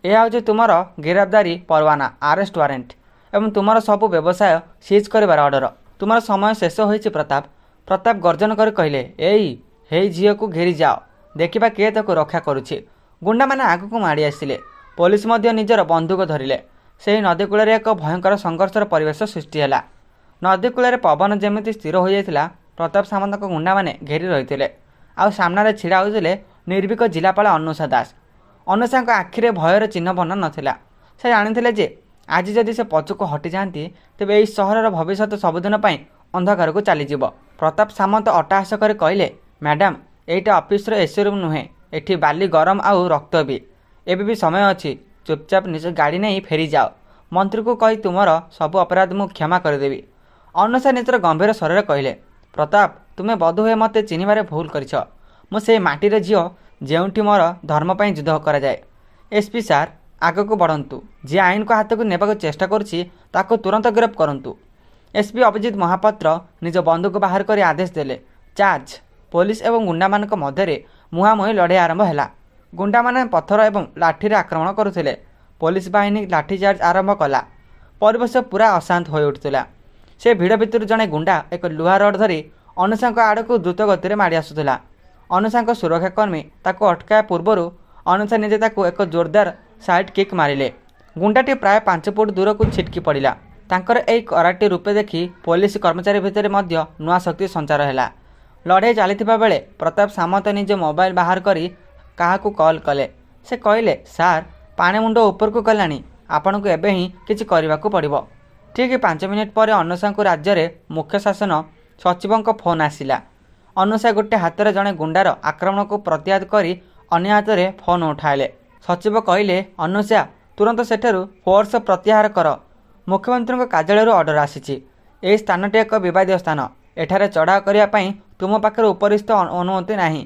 ଏହା ହେଉଛି ତୁମର ଗିରଫଦାରୀ ପରୱାନା, ଆରେଷ୍ଟ ୱାରେଣ୍ଟ ଏବଂ ତୁମର ସବୁ ବ୍ୟବସାୟ ସିଜ୍ କରିବାର ଅର୍ଡର। ତୁମର ସମୟ ଶେଷ ହୋଇଛି ପ୍ରତାପ। ପ୍ରତାପ ଗର୍ଜନ କରି କହିଲେ, ଏଇ ହେଇ ଝିଅକୁ ଘେରିଯାଅ, ଦେଖିବା କିଏ ତାକୁ ରକ୍ଷା କରୁଛି। ଗୁଣ୍ଡାମାନେ ଆଗକୁ ମାଡ଼ି ଆସିଲେ। ପୋଲିସ ମଧ୍ୟ ନିଜର ବନ୍ଧୁକ ଧରିଲେ। ସେହି ନଦୀ କୂଳରେ ଏକ ଭୟଙ୍କର ସଂଘର୍ଷର ପରିବେଶ ସୃଷ୍ଟି ହେଲା। ନଦୀ କୂଳରେ ପବନ ଯେମିତି ସ୍ଥିର ହୋଇଯାଇଥିଲା। ପ୍ରତାପ ସାମନ୍ତଙ୍କ ଗୁଣ୍ଡାମାନେ ଘେରି ରହିଥିଲେ, ଆଉ ସାମ୍ନାରେ ଛିଡ଼ା ହୋଇଥିଲେ ନିର୍ଭୀକ ଜିଲ୍ଲାପାଳ ଅନୁଷା ଦାସ। ଅନୁଷାଙ୍କ ଆଖିରେ ଭୟର ଚିହ୍ନବର୍ଣ୍ଣ ନଥିଲା। ସେ ଜାଣିଥିଲେ ଯେ ଆଜି ଯଦି ସେ ପଛକୁ ହଟିଯାଆନ୍ତି, ତେବେ ଏହି ସହରର ଭବିଷ୍ୟତ ସବୁଦିନ ପାଇଁ ଅନ୍ଧକାରକୁ ଚାଲିଯିବ। ପ୍ରତାପ ସାମନ୍ତ ଅଟ୍ଟହାସ କରି କହିଲେ, ମ୍ୟାଡାମ୍, ଏଇଟା ଅଫିସର ଏସି ରୁମ୍ ନୁହେଁ। ଏଠି ବାଲି ଗରମ ଆଉ ରକ୍ତ ବି। ଏବେ ବି ସମୟ ଅଛି, ଚୁପଚାପ ନିଜ ଗାଡ଼ି ନେଇ ଫେରିଯାଅ। ମନ୍ତ୍ରୀକୁ କହି ତୁମର ସବୁ ଅପରାଧ ମୁଁ କ୍ଷମା କରିଦେବି। ଅନୁଷା ନିଜର ଗମ୍ଭୀର ସ୍ୱରରେ କହିଲେ, ପ୍ରତାପ, ତୁମେ ବୋଧହୁଏ ମୋତେ ଚିହ୍ନିବାରେ ଭୁଲ କରିଛ। ମୁଁ ସେଇ ମାଟିର ଝିଅ ଯେଉଁଠି ମୋର ଧର୍ମ ପାଇଁ ଯୁଦ୍ଧ କରାଯାଏ। ଏସ୍ପି ସାର୍, ଆଗକୁ ବଢ଼ନ୍ତୁ। ଯିଏ ଆଇନକୁ ହାତକୁ ନେବାକୁ ଚେଷ୍ଟା କରୁଛି, ତାକୁ ତୁରନ୍ତ ଗିରଫ କରନ୍ତୁ। ଏସ୍ପି ଅଭିଜିତ ମହାପାତ୍ର ନିଜ ବନ୍ଧୁକ ବାହାର କରି ଆଦେଶ ଦେଲେ, ଚାର୍ଜ! ପୋଲିସ ଏବଂ ଗୁଣ୍ଡାମାନଙ୍କ ମଧ୍ୟରେ ମୁହାଁମୁହିଁ ଲଢ଼େଇ ଆରମ୍ଭ ହେଲା। ଗୁଣ୍ଡାମାନେ ପଥର ଏବଂ ଲାଠିରେ ଆକ୍ରମଣ କରୁଥିଲେ। ପୋଲିସ ବାହିନୀ ଲାଠିଚାର୍ଜ ଆରମ୍ଭ କଲା। ପରିବେଶ ପୂରା ଅଶାନ୍ତ ହୋଇଉଠୁଥିଲା। ସେ ଭିଡ଼ ଭିତରୁ ଜଣେ ଗୁଣ୍ଡା ଏକ ଲୁହା ରଡ୍ ଧରି ଅନୁଷାଙ୍କ ଆଡ଼କୁ ଦ୍ରୁତ ଗତିରେ ମାଡ଼ି ଆସୁଥିଲା। ଅନୁଷାଙ୍କ ସୁରକ୍ଷାକର୍ମୀ ତାକୁ ଅଟକାଇବା ପୂର୍ବରୁ ଅନୁଷା ନିଜେ ତାକୁ ଏକ ଜୋରଦାର ସାଇଡ୍ କିକ୍ ମାରିଲେ। ଗୁଣ୍ଡାଟି ପ୍ରାୟ 5 ଫୁଟ ଦୂରକୁ ଛିଟକି ପଡ଼ିଲା। ତାଙ୍କର ଏହି କରାଟେ ରୂପ ଦେଖି ପୋଲିସ କର୍ମଚାରୀ ଭିତରେ ମଧ୍ୟ ନୂଆ ଶକ୍ତି ସଞ୍ଚାର ହେଲା। ଲଢ଼େଇ ଚାଲିଥିବା ବେଳେ ପ୍ରତାପ ସାମନ୍ତ ନିଜ ମୋବାଇଲ ବାହାର କରି କାହାକୁ କଲ୍ କଲେ। ସେ କହିଲେ, ସାର୍, ପାଣି ମୁଣ୍ଡ ଉପରକୁ ଗଲାଣି। ଆପଣଙ୍କୁ ଏବେ ହିଁ କିଛି କରିବାକୁ ପଡ଼ିବ। ଠିକ୍ 5 ମିନିଟ୍ ପରେ ଅନୁଷାଙ୍କୁ ରାଜ୍ୟରେ ମୁଖ୍ୟ ଶାସନ ସଚିବଙ୍କ ଫୋନ୍ ଆସିଲା। ଅନୁଷା ଗୋଟେ ହାତରେ ଜଣେ ଗୁଣ୍ଡାର ଆକ୍ରମଣକୁ ପ୍ରତିହତ କରି ଅନ୍ୟ ହାତରେ ଫୋନ୍ ଉଠାଇଲେ। ସଚିବ କହିଲେ, ଅନୁଷା, ତୁରନ୍ତ ସେଠାରୁ ଫୋର୍ସ ପ୍ରତ୍ୟାହାର କର। ମୁଖ୍ୟମନ୍ତ୍ରୀଙ୍କ କାର୍ଯ୍ୟାଳୟରୁ ଅର୍ଡର ଆସିଛି। ଏହି ସ୍ଥାନଟି ଏକ ବିବାଦୀୟ ସ୍ଥାନ। ଏଠାରେ ଚଢ଼ାଉ କରିବା ପାଇଁ ତୁମ ପାଖରେ ଉପରିସ୍ଥ ଅନୁମତି ନାହିଁ।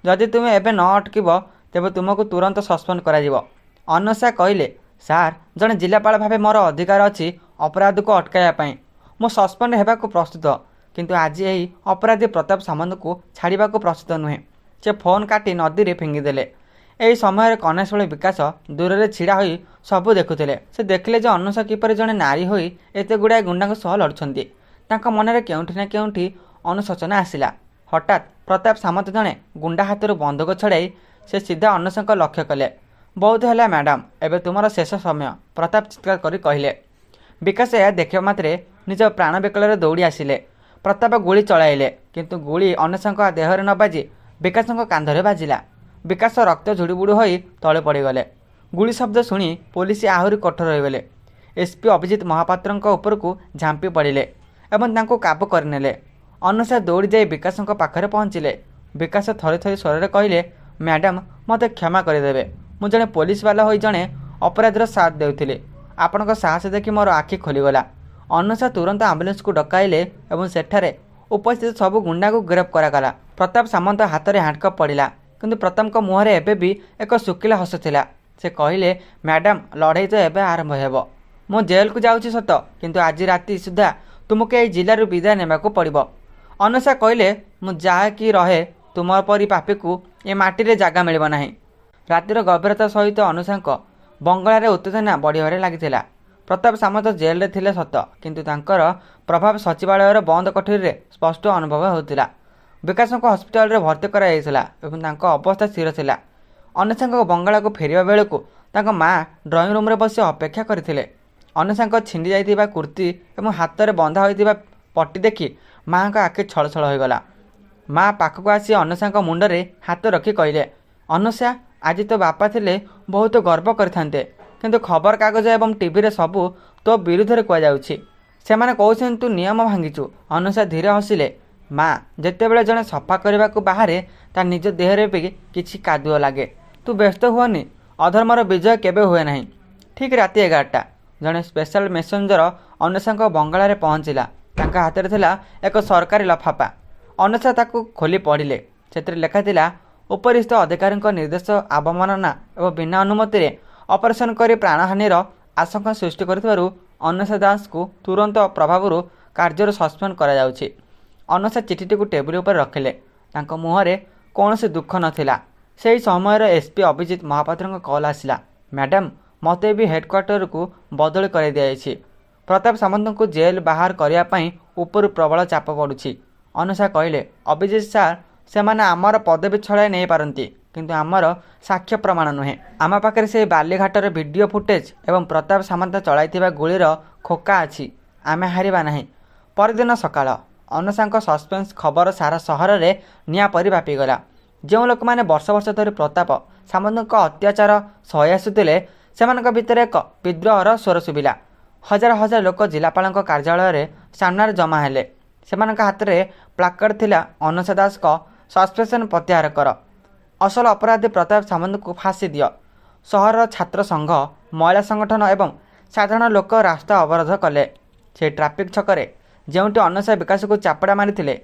ଯଦି ତୁମେ ଏବେ ନ ଅଟକିବ, ତେବେ ତୁମକୁ ତୁରନ୍ତ ସସ୍ପେଣ୍ଡ କରାଯିବ। ଅନୁଷା କହିଲେ, ସାର୍, ଜଣେ ଜିଲ୍ଲାପାଳ ଭାବେ ମୋର ଅଧିକାର ଅଛି ଅପରାଧକୁ ଅଟକାଇବା ପାଇଁ। ମୁଁ ସସ୍ପେଣ୍ଡ ହେବାକୁ ପ୍ରସ୍ତୁତ, କିନ୍ତୁ ଆଜି ଏହି ଅପରାଧୀ ପ୍ରତାପ ସାମନ୍ତକୁ ଛାଡ଼ିବାକୁ ପ୍ରସ୍ତୁତ ନୁହେଁ। ସେ ଫୋନ୍ କାଟି ନଦୀରେ ଫିଙ୍ଗିଦେଲେ। ଏହି ସମୟରେ କନେଷ୍ଟବଳ ବିକାଶ ଦୂରରେ ଛିଡ଼ା ହୋଇ ସବୁ ଦେଖୁଥିଲେ। ସେ ଦେଖିଲେ ଯେ ଅନୁଷା କିପରି ଜଣେ ନାରୀ ହୋଇ ଏତେ ଗୁଡ଼ାଏ ଗୁଣ୍ଡାଙ୍କ ସହ ଲଢ଼ୁଛନ୍ତି। ତାଙ୍କ ମନରେ କେଉଁଠି ନା କେଉଁଠି ଅନୁଶୋଚନା ଆସିଲା। ହଠାତ୍ ପ୍ରତାପ ସାମନ୍ତ ଜଣେ ଗୁଣ୍ଡା ହାତରୁ ବନ୍ଧୁକ ଛଡ଼ାଇ ସେ ସିଧା ଅନୁଷାଙ୍କ ଲକ୍ଷ୍ୟ କଲେ। ବହୁତ ହେଲା ମ୍ୟାଡାମ୍, ଏବେ ତୁମର ଶେଷ ସମୟ, ପ୍ରତାପ ଚିତ୍କାର କରି କହିଲେ। ବିକାଶ ଏହା ଦେଖିବା ମାତ୍ରେ ନିଜ ପ୍ରାଣ ବିକଳରେ ଦୌଡ଼ି ଆସିଲେ। ପ୍ରତାପ ଗୁଳି ଚଳାଇଲେ, କିନ୍ତୁ ଗୁଳି ଅନୁଷାଙ୍କ ଦେହରେ ନ ବାଜି ବିକାଶଙ୍କ କାନ୍ଧରେ ବାଜିଲା। ବିକାଶ ରକ୍ତ ଜୁଡ଼ୁବୁଡ଼ୁ ହୋଇ ତଳେ ପଡ଼ିଗଲେ। ଗୁଳି ଶବ୍ଦ ଶୁଣି ପୋଲିସ ଆହୁରି କଠୋର ହୋଇଗଲେ। ଏସ୍ପି ଅଭିଜିତ ମହାପାତ୍ରଙ୍କ ଉପରକୁ ଝାମ୍ପି ପଡ଼ିଲେ ଏବଂ ତାଙ୍କୁ କାବୁ କରିନେଲେ। ଅନୁଷା ଦୌଡ଼ି ଯାଇ ବିକାଶଙ୍କ ପାଖରେ ପହଞ୍ଚିଲେ। ବିକାଶ ଥରି ଥରି ସ୍ୱରରେ କହିଲେ, ମ୍ୟାଡାମ୍, ମୋତେ କ୍ଷମା କରିଦେବେ। ମୁଁ ଜଣେ ପୋଲିସବାଲା ହୋଇ ଜଣେ ଅପରାଧୀର ସାଥ ଦେଉଥିଲି। ଆପଣଙ୍କ ସାହସ ଦେଖି ମୋର ଆଖି ଖୋଲିଗଲା। ଅନୁଷା ତୁରନ୍ତ ଆମ୍ବୁଲାନ୍ସକୁ ଡକାଇଲେ ଏବଂ ସେଠାରେ ଉପସ୍ଥିତ ସବୁ ଗୁଣ୍ଡାଙ୍କୁ ଗିରଫ କରାଗଲା। ପ୍ରତାପ ସାମନ୍ତ ହାତରେ ହ୍ୟାଣ୍ଡକଫ୍ ପଡ଼ିଲା, କିନ୍ତୁ ପ୍ରତାପଙ୍କ ମୁହଁରେ ଏବେ ବି ଏକ ଶୁଖିଲା ହସ ଥିଲା। ସେ କହିଲେ, ମ୍ୟାଡାମ୍, ଲଢ଼େଇ ତ ଏବେ ଆରମ୍ଭ ହେବ। ମୁଁ ଜେଲକୁ ଯାଉଛି ସତ, କିନ୍ତୁ ଆଜି ରାତି ସୁଦ୍ଧା ତୁମକୁ ଏହି ଜିଲ୍ଲାରୁ ବିଦାୟ ନେବାକୁ ପଡ଼ିବ। ଅନୁଷା କହିଲେ, ମୁଁ ଯାହା କି ରହେ, ତୁମ ପରି ପାପୀକୁ ଏ ମାଟିରେ ଜାଗା ମିଳିବ ନାହିଁ। ରାତିର ଗଭୀରତା ସହିତ ଅନୁଷାଙ୍କ ବଙ୍ଗଳାରେ ଉତ୍ତେଜନା ବଢ଼ିବାରେ ଲାଗିଥିଲା। ପ୍ରତାପ ସାମନ୍ତ ଜେଲରେ ଥିଲେ ସତ, କିନ୍ତୁ ତାଙ୍କର ପ୍ରଭାବ ସଚିବାଳୟର ବନ୍ଦ କୋଠରୀରେ ସ୍ପଷ୍ଟ ଅନୁଭବ ହେଉଥିଲା। ବିକାଶଙ୍କୁ ହସ୍ପିଟାଲରେ ଭର୍ତ୍ତି କରାଯାଇଥିଲା ଏବଂ ତାଙ୍କ ଅବସ୍ଥା ସ୍ଥିର ଥିଲା। ଅନୁଷାଙ୍କ ବଙ୍ଗଳାକୁ ଫେରିବା ବେଳକୁ ତାଙ୍କ ମା ଡ୍ରଇଂ ରୁମ୍ରେ ବସି ଅପେକ୍ଷା କରିଥିଲେ। ଅନୁଷାଙ୍କ ଛିଣ୍ଡି ଯାଇଥିବା କୁର୍ତ୍ତି ଏବଂ ହାତରେ ବନ୍ଧା ହୋଇଥିବା ପଟି ଦେଖି ମାଙ୍କ ଆଖି ଛଳଛଳ ହୋଇଗଲା। ମା ପାଖକୁ ଆସି ଅନୁଷାଙ୍କ ମୁଣ୍ଡରେ ହାତ ରଖି କହିଲେ, ଅନୁଷା, ଆଜି ତୋ ବାପା ଥିଲେ ବହୁତ ଗର୍ବ କରିଥାନ୍ତେ, କିନ୍ତୁ ଖବରକାଗଜ ଏବଂ ଟିଭିରେ ସବୁ ତୋ ବିରୁଦ୍ଧରେ କୁହାଯାଉଛି। ସେମାନେ କହୁଛନ୍ତି ତୁ ନିୟମ ଭାଙ୍ଗିଛୁ। ଅନୁଷା ଧୀରେ ହସିଲେ, ମା, ଯେତେବେଳେ ଜଣେ ସଫା କରିବାକୁ ବାହାରେ, ତା ନିଜ ଦେହରେ ବି କିଛି କାଦୁଅ ଲାଗେ। ତୁ ବ୍ୟସ୍ତ ହୁଅନି, ଅଧର୍ମର ବିଜୟ କେବେ ହୁଏ ନାହିଁ। ଠିକ୍ ରାତି 11ଟା ଜଣେ ସ୍ପେଶାଲ ମେସେଞ୍ଜର ଅନୁଷାଙ୍କ ବଙ୍ଗଳାରେ ପହଞ୍ଚିଲା। ତାଙ୍କ ହାତରେ ଥିଲା ଏକ ସରକାରୀ ଲଫାପା। ଅନୁଷା ତାକୁ ଖୋଲି ପଢ଼ିଲେ। ସେଥିରେ ଲେଖାଥିଲା, ଉପରିସ୍ଥ ଅଧିକାରୀଙ୍କ ନିର୍ଦ୍ଦେଶ ଅବମାନନା ଏବଂ ବିନା ଅନୁମତିରେ ଅପରେସନ୍ କରି ପ୍ରାଣହାନିର ଆଶଙ୍କା ସୃଷ୍ଟି କରିଥିବାରୁ ଅନୁଷା ଦାସଙ୍କୁ ତୁରନ୍ତ ପ୍ରଭାବରୁ କାର୍ଯ୍ୟରୁ ସସ୍ପେଣ୍ଡ କରାଯାଉଛି। ଅନୁଷା ଚିଠିଟିକୁ ଟେବୁଲ ଉପରେ ରଖିଲେ। ତାଙ୍କ ମୁହଁରେ କୌଣସି ଦୁଃଖ ନଥିଲା। ସେହି ସମୟରେ ଏସ୍ପି ଅଭିଜିତ ମହାପାତ୍ରଙ୍କ କଲ୍ ଆସିଲା, ମ୍ୟାଡାମ୍, ମୋତେ ବି ହେଡ଼କ୍ୱାର୍ଟରକୁ ବଦଳି କରାଇ ଦିଆଯାଇଛି। ପ୍ରତାପ ସାମନ୍ତଙ୍କୁ ଜେଲ ବାହାର କରିବା ପାଇଁ ଉପରୁ ପ୍ରବଳ ଚାପ ପଡ଼ୁଛି। ଅନୁଷା କହିଲେ, ଅଭିଜିତ ସାର୍, ସେମାନେ ଆମର ପଦବୀ ଛଡ଼ାଇ ନେଇପାରନ୍ତି, କିନ୍ତୁ ଆମର ସାକ୍ଷ୍ୟ ପ୍ରମାଣ ନୁହେଁ। ଆମ ପାଖରେ ସେହି ବାଲିଘାଟର ଭିଡ଼ିଓ ଫୁଟେଜ୍ ଏବଂ ପ୍ରତାପ ସାମନ୍ତ ଚଳାଇଥିବା ଗୁଳିର ଖୋକା ଅଛି। ଆମେ ହାରିବା ନାହିଁ। ପରଦିନ ସକାଳ। ଅନୁଷାଙ୍କ ସସ୍ପେନ୍ସ ଖବର ସାରା ସହରରେ ନିଆଁ ପରି ବ୍ୟାପିଗଲା। ଯେଉଁ ଲୋକମାନେ ବର୍ଷ ବର୍ଷ ଧରି ପ୍ରତାପ ସାମନ୍ତଙ୍କ ଅତ୍ୟାଚାର ସହି ଆସୁଥିଲେ, ସେମାନଙ୍କ ଭିତରେ ଏକ ବିଦ୍ରୋହର ସ୍ୱର ଶୁଭିଲା। ହଜାର ହଜାର ଲୋକ ଜିଲ୍ଲାପାଳଙ୍କ କାର୍ଯ୍ୟାଳୟରେ ସାମ୍ନାରେ ଜମା ହେଲେ। ସେମାନଙ୍କ ହାତରେ ପ୍ଲାକାର୍ଡ ଥିଲା, ଅନୁଷା ଦାସଙ୍କ ସସ୍ପେନ୍ସନ୍ ପ୍ରତ୍ୟାହାର କର, ଅସଲ ଅପରାଧୀ ପ୍ରତାପ ସାମନ୍ତଙ୍କୁ ଫାଶୀ ଦିଅ। ସହରର ଛାତ୍ର ସଂଘ, ମହିଳା ସଂଗଠନ ଏବଂ ସାଧାରଣ ଲୋକ ରାସ୍ତା ଅବରୋଧ କଲେ। ସେହି ଟ୍ରାଫିକ୍ ଛକରେ ଯେଉଁଠି ଅନୁଷା ବିକାଶକୁ ଚାପୁଡ଼ା ମାରିଥିଲେ,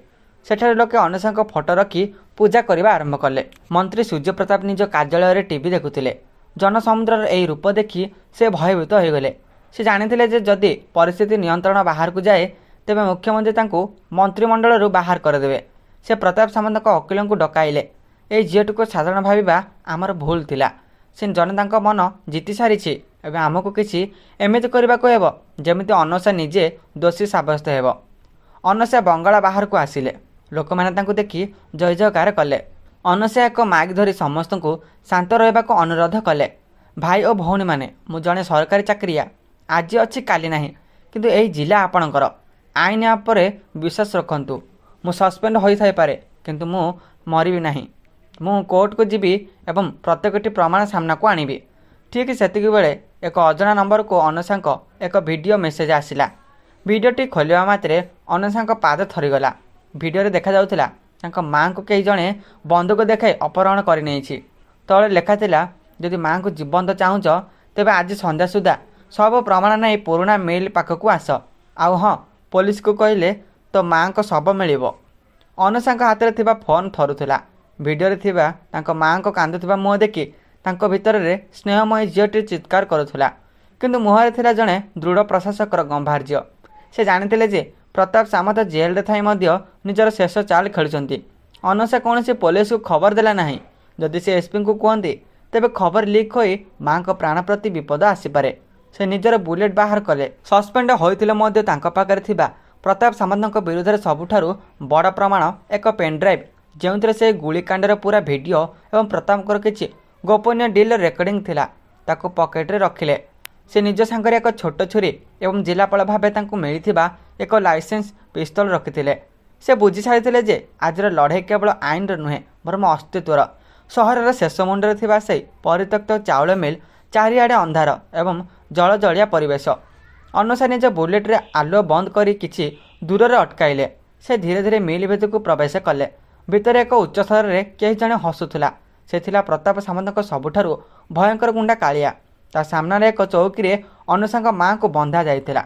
ସେଠାରେ ଲୋକେ ଅନୁଷାଙ୍କ ଫଟୋ ରଖି ପୂଜା କରିବା ଆରମ୍ଭ କଲେ। ମନ୍ତ୍ରୀ ସୂର୍ଯ୍ୟପ୍ରତାପ ନିଜ କାର୍ଯ୍ୟାଳୟରେ ଟିଭି ଦେଖୁଥିଲେ। ଜନସମୁଦ୍ରର ଏହି ରୂପ ଦେଖି ସେ ଭୟଭୀତ ହୋଇଗଲେ। ସେ ଜାଣିଥିଲେ ଯେ ଯଦି ପରିସ୍ଥିତି ନିୟନ୍ତ୍ରଣ ବାହାରକୁ ଯାଏ, ତେବେ ମୁଖ୍ୟମନ୍ତ୍ରୀ ତାଙ୍କୁ ମନ୍ତ୍ରିମଣ୍ଡଳରୁ ବାହାର କରିଦେବେ। ସେ ପ୍ରତାପ ସାମନ୍ତଙ୍କ ଓକିଲଙ୍କୁ ଡକାଇଲେ। ଏଇ ଝିଅଟିକୁ ସାଧାରଣ ଭାବିବା ଆମର ଭୁଲ ଥିଲା। ସେ ଜନତାଙ୍କ ମନ ଜିତି ସାରିଛି। ଏବେ ଆମକୁ କିଛି ଏମିତି କରିବାକୁ ହେବ ଯେମିତି ଅନୁଷା ନିଜେ ଦୋଷୀ ସାବ୍ୟସ୍ତ ହେବ। ଅନୁଷା ବଙ୍ଗଳା ବାହାରକୁ ଆସିଲେ। ଲୋକମାନେ ତାଙ୍କୁ ଦେଖି ଜୟ ଜୟକାର କଲେ। ଅନୁଷା ଏକ ମାଇକ୍ ଧରି ସମସ୍ତଙ୍କୁ ଶାନ୍ତ ରହିବାକୁ ଅନୁରୋଧ କଲେ। ଭାଇ ଓ ଭଉଣୀମାନେ, ମୁଁ ଜଣେ ସରକାରୀ ଚାକିରିଆ। ଆଜି ଅଛି, କାଲି ନାହିଁ, କିନ୍ତୁ ଏହି ଜିଲ୍ଲା ଆପଣଙ୍କର। ଆଇନ ଉପରେ ବିଶ୍ୱାସ ରଖନ୍ତୁ। ମୁଁ ସସ୍ପେଣ୍ଡ ହୋଇଥାଇପାରେ, କିନ୍ତୁ ମୁଁ ମରିବି ନାହିଁ। ମୁଁ କୋର୍ଟକୁ ଯିବି ଏବଂ ପ୍ରତ୍ୟେକଟି ପ୍ରମାଣ ସାମ୍ନାକୁ ଆଣିବି। ଠିକ୍ ସେତିକିବେଳେ ଏକ ଅଜଣା ନମ୍ବରକୁ ଅନୁଷାଙ୍କ ଏକ ଭିଡ଼ିଓ ମେସେଜ୍ ଆସିଲା। ଭିଡ଼ିଓଟି ଖୋଲିବା ମାତ୍ରେ ଅନୁଷାଙ୍କ ପାଦ ଥରିଗଲା। ଭିଡ଼ିଓରେ ଦେଖାଯାଉଥିଲା ତାଙ୍କ ମାଆଙ୍କୁ କେହି ଜଣେ ବନ୍ଧୁକ ଦେଖାଇ ଅପହରଣ କରିନେଇଛି। ତଳେ ଲେଖାଥିଲା, ଯଦି ମାଆଙ୍କୁ ଜୀବନ୍ତ ଚାହୁଁଛ, ତେବେ ଆଜି ସନ୍ଧ୍ୟା ସୁଦ୍ଧା ସବୁ ପ୍ରମାଣ ନେଇ ପୁରୁଣା ମିଲ୍ ପାଖକୁ ଆସ। ଆଉ ହଁ, ପୋଲିସକୁ କହିଲେ ତୋ ମାଆଙ୍କ ଶବ ମିଳିବ। ଅନୁଷାଙ୍କ ହାତରେ ଥିବା ଫୋନ୍ ଥରୁଥିଲା। ଭିଡ଼ିଓରେ ଥିବା ତାଙ୍କ ମାଆଙ୍କ କାନ୍ଦୁଥିବା ମୁହଁ ଦେଖି ତାଙ୍କ ଭିତରରେ ସ୍ନେହମୟୀ ଝିଅଟି ଚିତ୍କାର କରୁଥିଲା, କିନ୍ତୁ ମୁହଁରେ ଥିଲା ଜଣେ ଦୃଢ଼ ପ୍ରଶାସକର ଗମ୍ଭାର୍ଯ୍ୟ। ସେ ଜାଣିଥିଲେ ଯେ ପ୍ରତାପ ସାମନ୍ତ ଜେଲରେ ଥାଇ ମଧ୍ୟ ନିଜର ଶେଷ ଚାଲ ଖେଳୁଛନ୍ତି। ଅନୁଷା କୌଣସି ପୋଲିସକୁ ଖବର ଦେଲା ନାହିଁ। ଯଦି ସେ ଏସ୍ପିଙ୍କୁ କୁହନ୍ତି, ତେବେ ଖବର ଲିକ୍ ହୋଇ ମାଆଙ୍କ ପ୍ରାଣ ପ୍ରତି ବିପଦ ଆସିପାରେ। ସେ ନିଜର ବୁଲେଟ୍ ବାହାର କଲେ। ସସ୍ପେଣ୍ଡ ହୋଇଥିଲେ ମଧ୍ୟ ତାଙ୍କ ପାଖରେ ଥିବା ପ୍ରତାପ ସାମନ୍ତଙ୍କ ବିରୁଦ୍ଧରେ ସବୁଠାରୁ ବଡ଼ ପ୍ରମାଣ, ଏକ ପେନ୍ଡ୍ରାଇଭ୍, ଯେଉଁଥିରେ ସେହି ଗୁଳିକାଣ୍ଡର ପୂରା ଭିଡ଼ିଓ ଏବଂ ପ୍ରତାପଙ୍କର କିଛି ଗୋପନୀୟ ଡିଲ୍ର ରେକର୍ଡିଂ ଥିଲା, ତାକୁ ପକେଟରେ ରଖିଲେ। ସେ ନିଜ ସାଙ୍ଗରେ ଏକ ଛୋଟ ଛୁରୀ ଏବଂ ଜିଲ୍ଲାପାଳ ଭାବେ ତାଙ୍କୁ ମିଳିଥିବା ଏକ ଲାଇସେନ୍ସ ପିସ୍ତଲ ରଖିଥିଲେ। ସେ ବୁଝି ସାରିଥିଲେ ଯେ ଆଜିର ଲଢ଼େଇ କେବଳ ଆଇନର ନୁହେଁ, ବରଂ ଅସ୍ତିତ୍ୱର। ସହରର ଶେଷ ମୁଣ୍ଡରେ ଥିବା ସେହି ପରିତ୍ୟକ୍ତ ଚାଉଳ ମିଲ୍, ଚାରିଆଡ଼େ ଅନ୍ଧାର ଏବଂ ଜଳଜଳିଆ ପରିବେଶ। ଅନୁଷା ନିଜ ବୁଲେଟ୍ରେ ଆଲୁଅ ବନ୍ଦ କରି କିଛି ଦୂରରେ ଅଟକାଇଲେ। ସେ ଧୀରେ ଧୀରେ ମିଲ୍ ଭିତରକୁ ପ୍ରବେଶ କଲେ। ଭିତରେ ଏକ ଉଚ୍ଚ ସ୍ୱରରେ କେହି ଜଣେ ହସୁଥିଲା। ସେ ଥିଲା ପ୍ରତାପ ସାମନ୍ତଙ୍କ ସବୁଠାରୁ ଭୟଙ୍କର ଗୁଣ୍ଡା କାଳିଆ। ତା ସାମ୍ନାରେ ଏକ ଚୌକିରେ ଅନୁଷାଙ୍କ ମାଆଙ୍କୁ ବନ୍ଧା ଯାଇଥିଲା।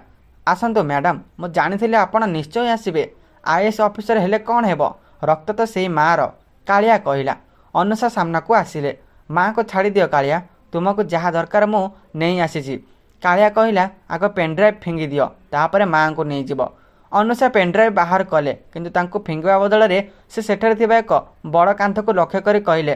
ଆସନ୍ତୁ ମ୍ୟାଡ଼ାମ୍, ମୁଁ ଜାଣିଥିଲି ଆପଣ ନିଶ୍ଚୟ ଆସିବେ। ଆଇଏଏସ୍ ଅଫିସର ହେଲେ କ'ଣ ହେବ, ରକ୍ତ ତ ସେଇ ମାଆର, କାଳିଆ କହିଲା। ଅନୁଷା ସାମ୍ନାକୁ ଆସିଲେ। ମାଆଙ୍କୁ ଛାଡ଼ିଦିଅ କାଳିଆ, ତୁମକୁ ଯାହା ଦରକାର ମୁଁ ନେଇ ଆସିଛି। କାଳିଆ କହିଲା, ଆଗ ପେନ୍ଡ୍ରାଇଭ୍ ଫିଙ୍ଗିଦିଅ, ତାପରେ ମାଆଙ୍କୁ ନେଇଯିବ। ଅନୁଷା ପେନ୍ଡ୍ରାଇଭ୍ ବାହାର କଲେ, କିନ୍ତୁ ତାଙ୍କୁ ଫିଙ୍ଗିବା ବଦଳରେ ସେ ସେଠାରେ ଥିବା ଏକ ବଡ଼ କାନ୍ଥକୁ ଲକ୍ଷ୍ୟ କରି କହିଲେ,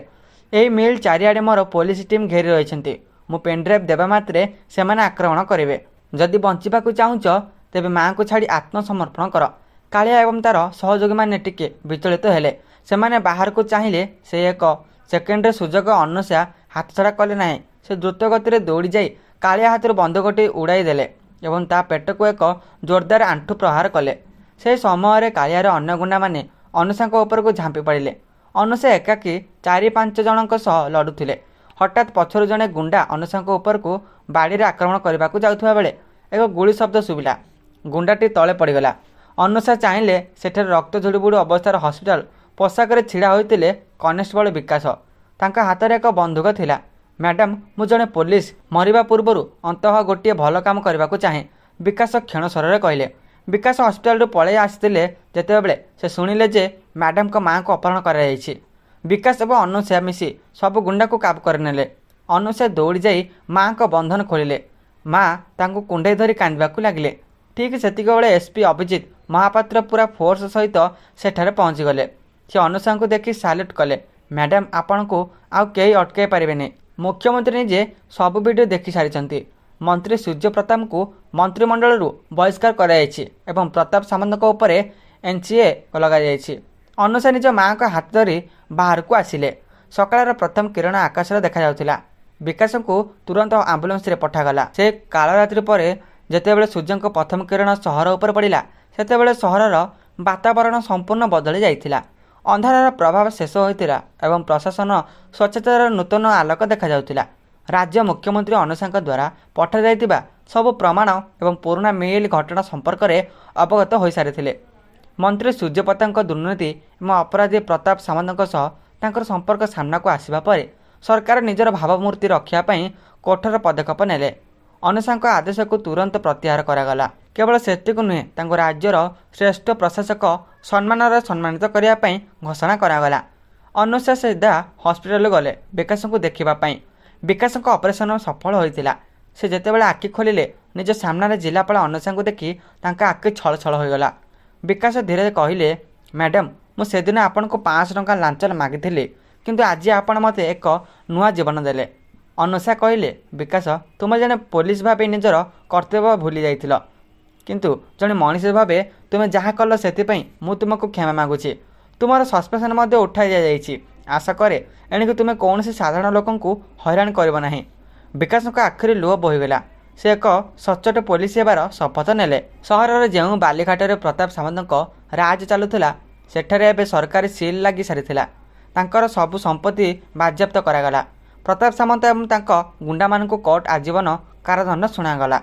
ଏଇ ମିଲ୍ ଚାରିଆଡ଼େ ମୋର ପୋଲିସ ଟିମ୍ ଘେରି ରହିଛନ୍ତି। ମୁଁ ପେନ୍ଡ୍ରାଇଭ୍ ଦେବା ମାତ୍ରେ ସେମାନେ ଆକ୍ରମଣ କରିବେ। ଯଦି ବଞ୍ଚିବାକୁ ଚାହୁଁଛ ତେବେ ମାଆଙ୍କୁ ଛାଡ଼ି ଆତ୍ମସମର୍ପଣ କର। କାଳିଆ ଏବଂ ତା'ର ସହଯୋଗୀମାନେ ଟିକେ ବିଚଳିତ ହେଲେ। ସେମାନେ ବାହାରକୁ ଚାହିଁଲେ। ସେ ଏକ ସେକେଣ୍ଡର ସୁଯୋଗ ଅନୁଷା ହାତଛଡ଼ା କଲେ ନାହିଁ। ସେ ଦ୍ରୁତ ଗତିରେ ଦୌଡ଼ିଯାଇ କାଳିଆ ହାତରୁ ବନ୍ଧୁକଟି ଉଡ଼ାଇ ଦେଲେ ଏବଂ ତା ପେଟକୁ ଏକ ଜୋରଦାର ଆଣ୍ଠୁ ପ୍ରହାର କଲେ। ସେହି ସମୟରେ କାଳିଆର ଅନ୍ୟ ଗୁଣ୍ଡାମାନେ ଅନୁଷାଙ୍କ ଉପରକୁ ଝାମ୍ପି ପଡ଼ିଲେ। ଅନୁଷା ଏକାକୀ 4-5 ଜଣଙ୍କ ସହ ଲଢ଼ୁଥିଲେ। ହଠାତ୍ ପଛରୁ ଜଣେ ଗୁଣ୍ଡା ଅନୁଷାଙ୍କ ଉପରକୁ ବାଡ଼ିରେ ଆକ୍ରମଣ କରିବାକୁ ଯାଉଥିବା ବେଳେ ଏକ ଗୁଳି ଶବ୍ଦ ଶୁଭିଲା। ଗୁଣ୍ଡାଟି ତଳେ ପଡ଼ିଗଲା। ଅନୁଷା ଚାହିଁଲେ, ସେଠାରେ ରକ୍ତ ଜୁଡ଼ୁବୁଡ଼ୁ ଅବସ୍ଥାରେ ହସ୍ପିଟାଲ ପୋଷାକରେ ଛିଡ଼ା ହୋଇଥିଲେ କନେଷ୍ଟବଳ ବିକାଶ। ତାଙ୍କ ହାତରେ ଏକ ବନ୍ଧୁକ ଥିଲା। ମ୍ୟାଡାମ୍, ମୁଁ ଜଣେ ପୋଲିସ। ମରିବା ପୂର୍ବରୁ ଅନ୍ତତଃ ଗୋଟିଏ ଭଲ କାମ କରିବାକୁ ଚାହେଁ, ବିକାଶ କ୍ଷୀଣ ସ୍ୱରରେ କହିଲେ। ବିକାଶ ହସ୍ପିଟାଲରୁ ପଳାଇ ଆସିଥିଲେ ଯେତେବେଳେ ସେ ଶୁଣିଲେ ଯେ ମ୍ୟାଡାମଙ୍କ ମାଆଙ୍କୁ ଅପହରଣ କରାଯାଇଛି। ବିକାଶ ଏବଂ ଅନୁସୟା ମିଶି ସବୁ ଗୁଣ୍ଡାକୁ କାବୁ କରିନେଲେ। ଅନୁସୟା ଦୌଡ଼ିଯାଇ ମାଆଙ୍କ ବନ୍ଧନ ଖୋଲିଲେ। ମା ତାଙ୍କୁ କୁଣ୍ଢାଇ ଧରି କାନ୍ଦିବାକୁ ଲାଗିଲେ। ଠିକ୍ ସେତିକିବେଳେ ଏସ୍ପି ଅଭିଜିତ ମହାପାତ୍ର ପୂରା ଫୋର୍ସ ସହିତ ସେଠାରେ ପହଞ୍ଚିଗଲେ। ସେ ଅନୁସୟାଙ୍କୁ ଦେଖି ସାଲ୍ୟୁଟ୍ କଲେ। ମ୍ୟାଡାମ୍, ଆପଣଙ୍କୁ ଆଉ କେହି ଅଟକାଇ ପାରିବେନି। ମୁଖ୍ୟମନ୍ତ୍ରୀ ନିଜେ ସବୁ ଭିଡିଓ ଦେଖିସାରିଛନ୍ତି। ମନ୍ତ୍ରୀ ସୂର୍ଯ୍ୟ ପ୍ରତାପଙ୍କୁ ମନ୍ତ୍ରିମଣ୍ଡଳରୁ ବହିଷ୍କାର କରାଯାଇଛି ଏବଂ ପ୍ରତାପ ସାମନ୍ତଙ୍କ ଉପରେ ଏନ୍ସିଏ ଲଗାଯାଇଛି। ଅନୁସୟା ନିଜ ମାଆଙ୍କ ହାତ ଧରି ବାହାରକୁ ଆସିଲେ। ସକାଳର ପ୍ରଥମ କିରଣ ଆକାଶରେ ଦେଖାଯାଉଥିଲା। ବିକାଶଙ୍କୁ ତୁରନ୍ତ ଆମ୍ବୁଲାନ୍ସରେ ପଠାଗଲା। ସେ କାଳରାତ୍ରି ପରେ ଯେତେବେଳେ ସୂର୍ଯ୍ୟଙ୍କ ପ୍ରଥମ କିରଣ ସହର ଉପରେ ପଡ଼ିଲା, ସେତେବେଳେ ସହରର ବାତାବରଣ ସମ୍ପୂର୍ଣ୍ଣ ବଦଳି ଯାଇଥିଲା। ଅନ୍ଧାରର ପ୍ରଭାବ ଶେଷ ହୋଇଥିଲା ଏବଂ ପ୍ରଶାସନ ସ୍ୱଚ୍ଛତାର ନୂତନ ଆଲୋକ ଦେଖାଯାଉଥିଲା। ରାଜ୍ୟ ମୁଖ୍ୟମନ୍ତ୍ରୀ ଅନୁଷାଙ୍କ ଦ୍ୱାରା ପଠାଯାଇଥିବା ସବୁ ପ୍ରମାଣ ଏବଂ ପୁରୁଣା ମିଲ୍ ଘଟଣା ସମ୍ପର୍କରେ ଅବଗତ ହୋଇସାରିଥିଲେ। ମନ୍ତ୍ରୀ ସୂର୍ଯ୍ୟପ୍ରତାପଙ୍କ ଦୁର୍ନୀତି ଏବଂ ଅପରାଧୀ ପ୍ରତାପ ସାମନ୍ତଙ୍କ ସହ ତାଙ୍କର ସମ୍ପର୍କ ସାମ୍ନାକୁ ଆସିବା ପରେ ସରକାର ନିଜର ଭାବମୂର୍ତ୍ତି ରକ୍ଷା ପାଇଁ କଠୋର ପଦକ୍ଷେପ ନେଲେ। ଅନୁଷାଙ୍କ ଆଦେଶକୁ ତୁରନ୍ତ ପ୍ରତ୍ୟାହାର କରାଗଲା। କେବଳ ସେତିକି ନୁହେଁ, ତାଙ୍କୁ ରାଜ୍ୟର ଶ୍ରେଷ୍ଠ ପ୍ରଶାସକ ସମ୍ମାନରେ ସମ୍ମାନିତ କରିବା ପାଇଁ ଘୋଷଣା କରାଗଲା। ଅନୁଷା ସିଧା ହସ୍ପିଟାଲ ଗଲେ ବିକାଶଙ୍କୁ ଦେଖିବା ପାଇଁ। ବିକାଶଙ୍କ ଅପରେସନ ସଫଳ ହୋଇଥିଲା। ସେ ଯେତେବେଳେ ଆଖି ଖୋଲିଲେ, ନିଜ ସାମ୍ନାରେ ଜିଲ୍ଲାପାଳ ଅନୁଷାଙ୍କୁ ଦେଖି ତାଙ୍କ ଆଖି ଛଳଛଳ ହୋଇଗଲା। ବିକାଶ ଧୀରେ କହିଲେ, ମ୍ୟାଡାମ୍, ମୁଁ ସେଦିନ ଆପଣଙ୍କୁ 500 ଟଙ୍କା ଲାଞ୍ଚ ମାଗିଥିଲି, କିନ୍ତୁ ଆଜି ଆପଣ ମୋତେ ଏକ ନୂଆ ଜୀବନ ଦେଲେ। ଅନୁଷା କହିଲେ, ବିକାଶ, ତୁମେ ଜଣେ ପୋଲିସ ଭାବେ ନିଜର କର୍ତ୍ତବ୍ୟ ଭୁଲି ଯାଇଥିଲ, କିନ୍ତୁ ଜଣେ ମଣିଷ ଭାବେ ତୁମେ ଯାହା କଲ ସେଥିପାଇଁ ମୁଁ ତୁମକୁ କ୍ଷମା ମାଗୁଛି। ତୁମର ସସ୍ପେନ୍ସନ୍ ମଧ୍ୟ ଉଠାଇ ଦିଆଯାଇଛି। ଆଶା କରେ ଏଣିକି ତୁମେ କୌଣସି ସାଧାରଣ ଲୋକଙ୍କୁ ହଇରାଣ କରିବ ନାହିଁ। ବିକାଶଙ୍କ ଆଖିରୁ ଲୁହ ବୋହିଗଲା। ସେ ଏକ ସଚ୍ଚୋଟ ପୋଲିସ ହେବାର ଶପଥ ନେଲେ। ସହରର ଯେଉଁ ବାଲିଘାଟରେ ପ୍ରତାପ ସାମନ୍ତଙ୍କ ରାଜ ଚାଲୁଥିଲା, ସେଠାରେ ଏବେ ସରକାରୀ ସିଲ୍ ଲାଗି ସାରିଥିଲା। ତାଙ୍କର ସବୁ ସମ୍ପତ୍ତି ବାଜ୍ୟାପ୍ତ କରାଗଲା। ପ୍ରତାପ ସାମନ୍ତ ଏବଂ ତାଙ୍କ ଗୁଣ୍ଡାମାନଙ୍କୁ କୋର୍ଟ ଆଜୀବନ କାରାଦଣ୍ଡ ଶୁଣାଗଲା।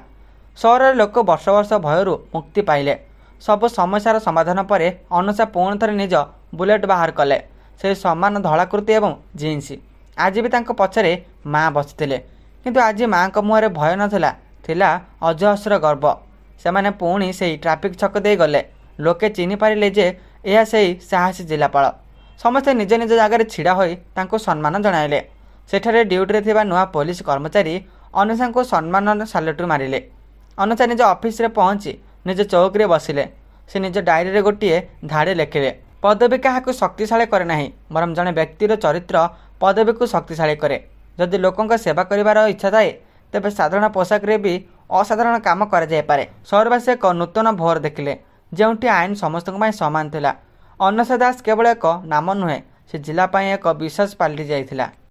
ସହରରେ ଲୋକ ବର୍ଷ ବର୍ଷ ଭୟରୁ ମୁକ୍ତି ପାଇଲେ। ସବୁ ସମସ୍ୟାର ସମାଧାନ ପରେ ଅନୁଷା ପୁଣି ଥରେ ନିଜ ବୁଲେଟ୍ ବାହାର କଲେ, ସେହି ସମାନ ଧଳାକୃତି ଏବଂ ଜିନ୍ସ। ଆଜି ବି ତାଙ୍କ ପଛରେ ମା ବସିଥିଲେ, କିନ୍ତୁ ଆଜି ମାଆଙ୍କ ମୁହଁରେ ଭୟ ନଥିଲା, ଥିଲା ଅଜସ୍ର ଗର୍ବ। ସେମାନେ ପୁଣି ସେହି ଟ୍ରାଫିକ୍ ଛକ ଦେଇ ଗଲେ। ଲୋକେ ଚିହ୍ନିପାରିଲେ ଯେ ଏହା ସେହି ସାହସୀ ଜିଲ୍ଲାପାଳ। ସମସ୍ତେ ନିଜ ନିଜ ଜାଗାରେ ଛିଡ଼ା ହୋଇ ତାଙ୍କୁ ସମ୍ମାନ ଜଣାଇଲେ। ସେଠାରେ ଡ୍ୟୁଟିରେ ଥିବା ନୂଆ ପୋଲିସ କର୍ମଚାରୀ ଅନୁଷାଙ୍କୁ ସମ୍ମାନର ସାଲ୍ୟୁଟ୍ ମାରିଲେ। ଅନୁଷା ନିଜ ଅଫିସରେ ପହଞ୍ଚି ନିଜ ଚୌକିରେ ବସିଲେ। ସେ ନିଜ ଡାଏରୀରେ ଗୋଟିଏ ଧାଡ଼ି ଲେଖିଲେ, ପଦବୀ କାହାକୁ ଶକ୍ତିଶାଳୀ କରେ ନାହିଁ, ବରଂ ଜଣେ ବ୍ୟକ୍ତିର ଚରିତ୍ର ପଦବୀକୁ ଶକ୍ତିଶାଳୀ କରେ। ଯଦି ଲୋକଙ୍କ ସେବା କରିବାର ଇଚ୍ଛା ଥାଏ, ତେବେ ସାଧାରଣ ପୋଷାକରେ ବି ଅସାଧାରଣ କାମ କରାଯାଇପାରେ। ସହରବାସୀ ଏକ ନୂତନ ଭୋର ଦେଖିଲେ, ଯେଉଁଠି ଆଇନ ସମସ୍ତଙ୍କ ପାଇଁ ସମାନ ଥିଲା। ଅନୁଷା ଦାସ କେବଳ ଏକ ନାମ ନୁହେଁ, ସେ ଜିଲ୍ଲା ପାଇଁ ଏକ ବିଶ୍ୱାସ ପାଲଟି ଯାଇଥିଲା।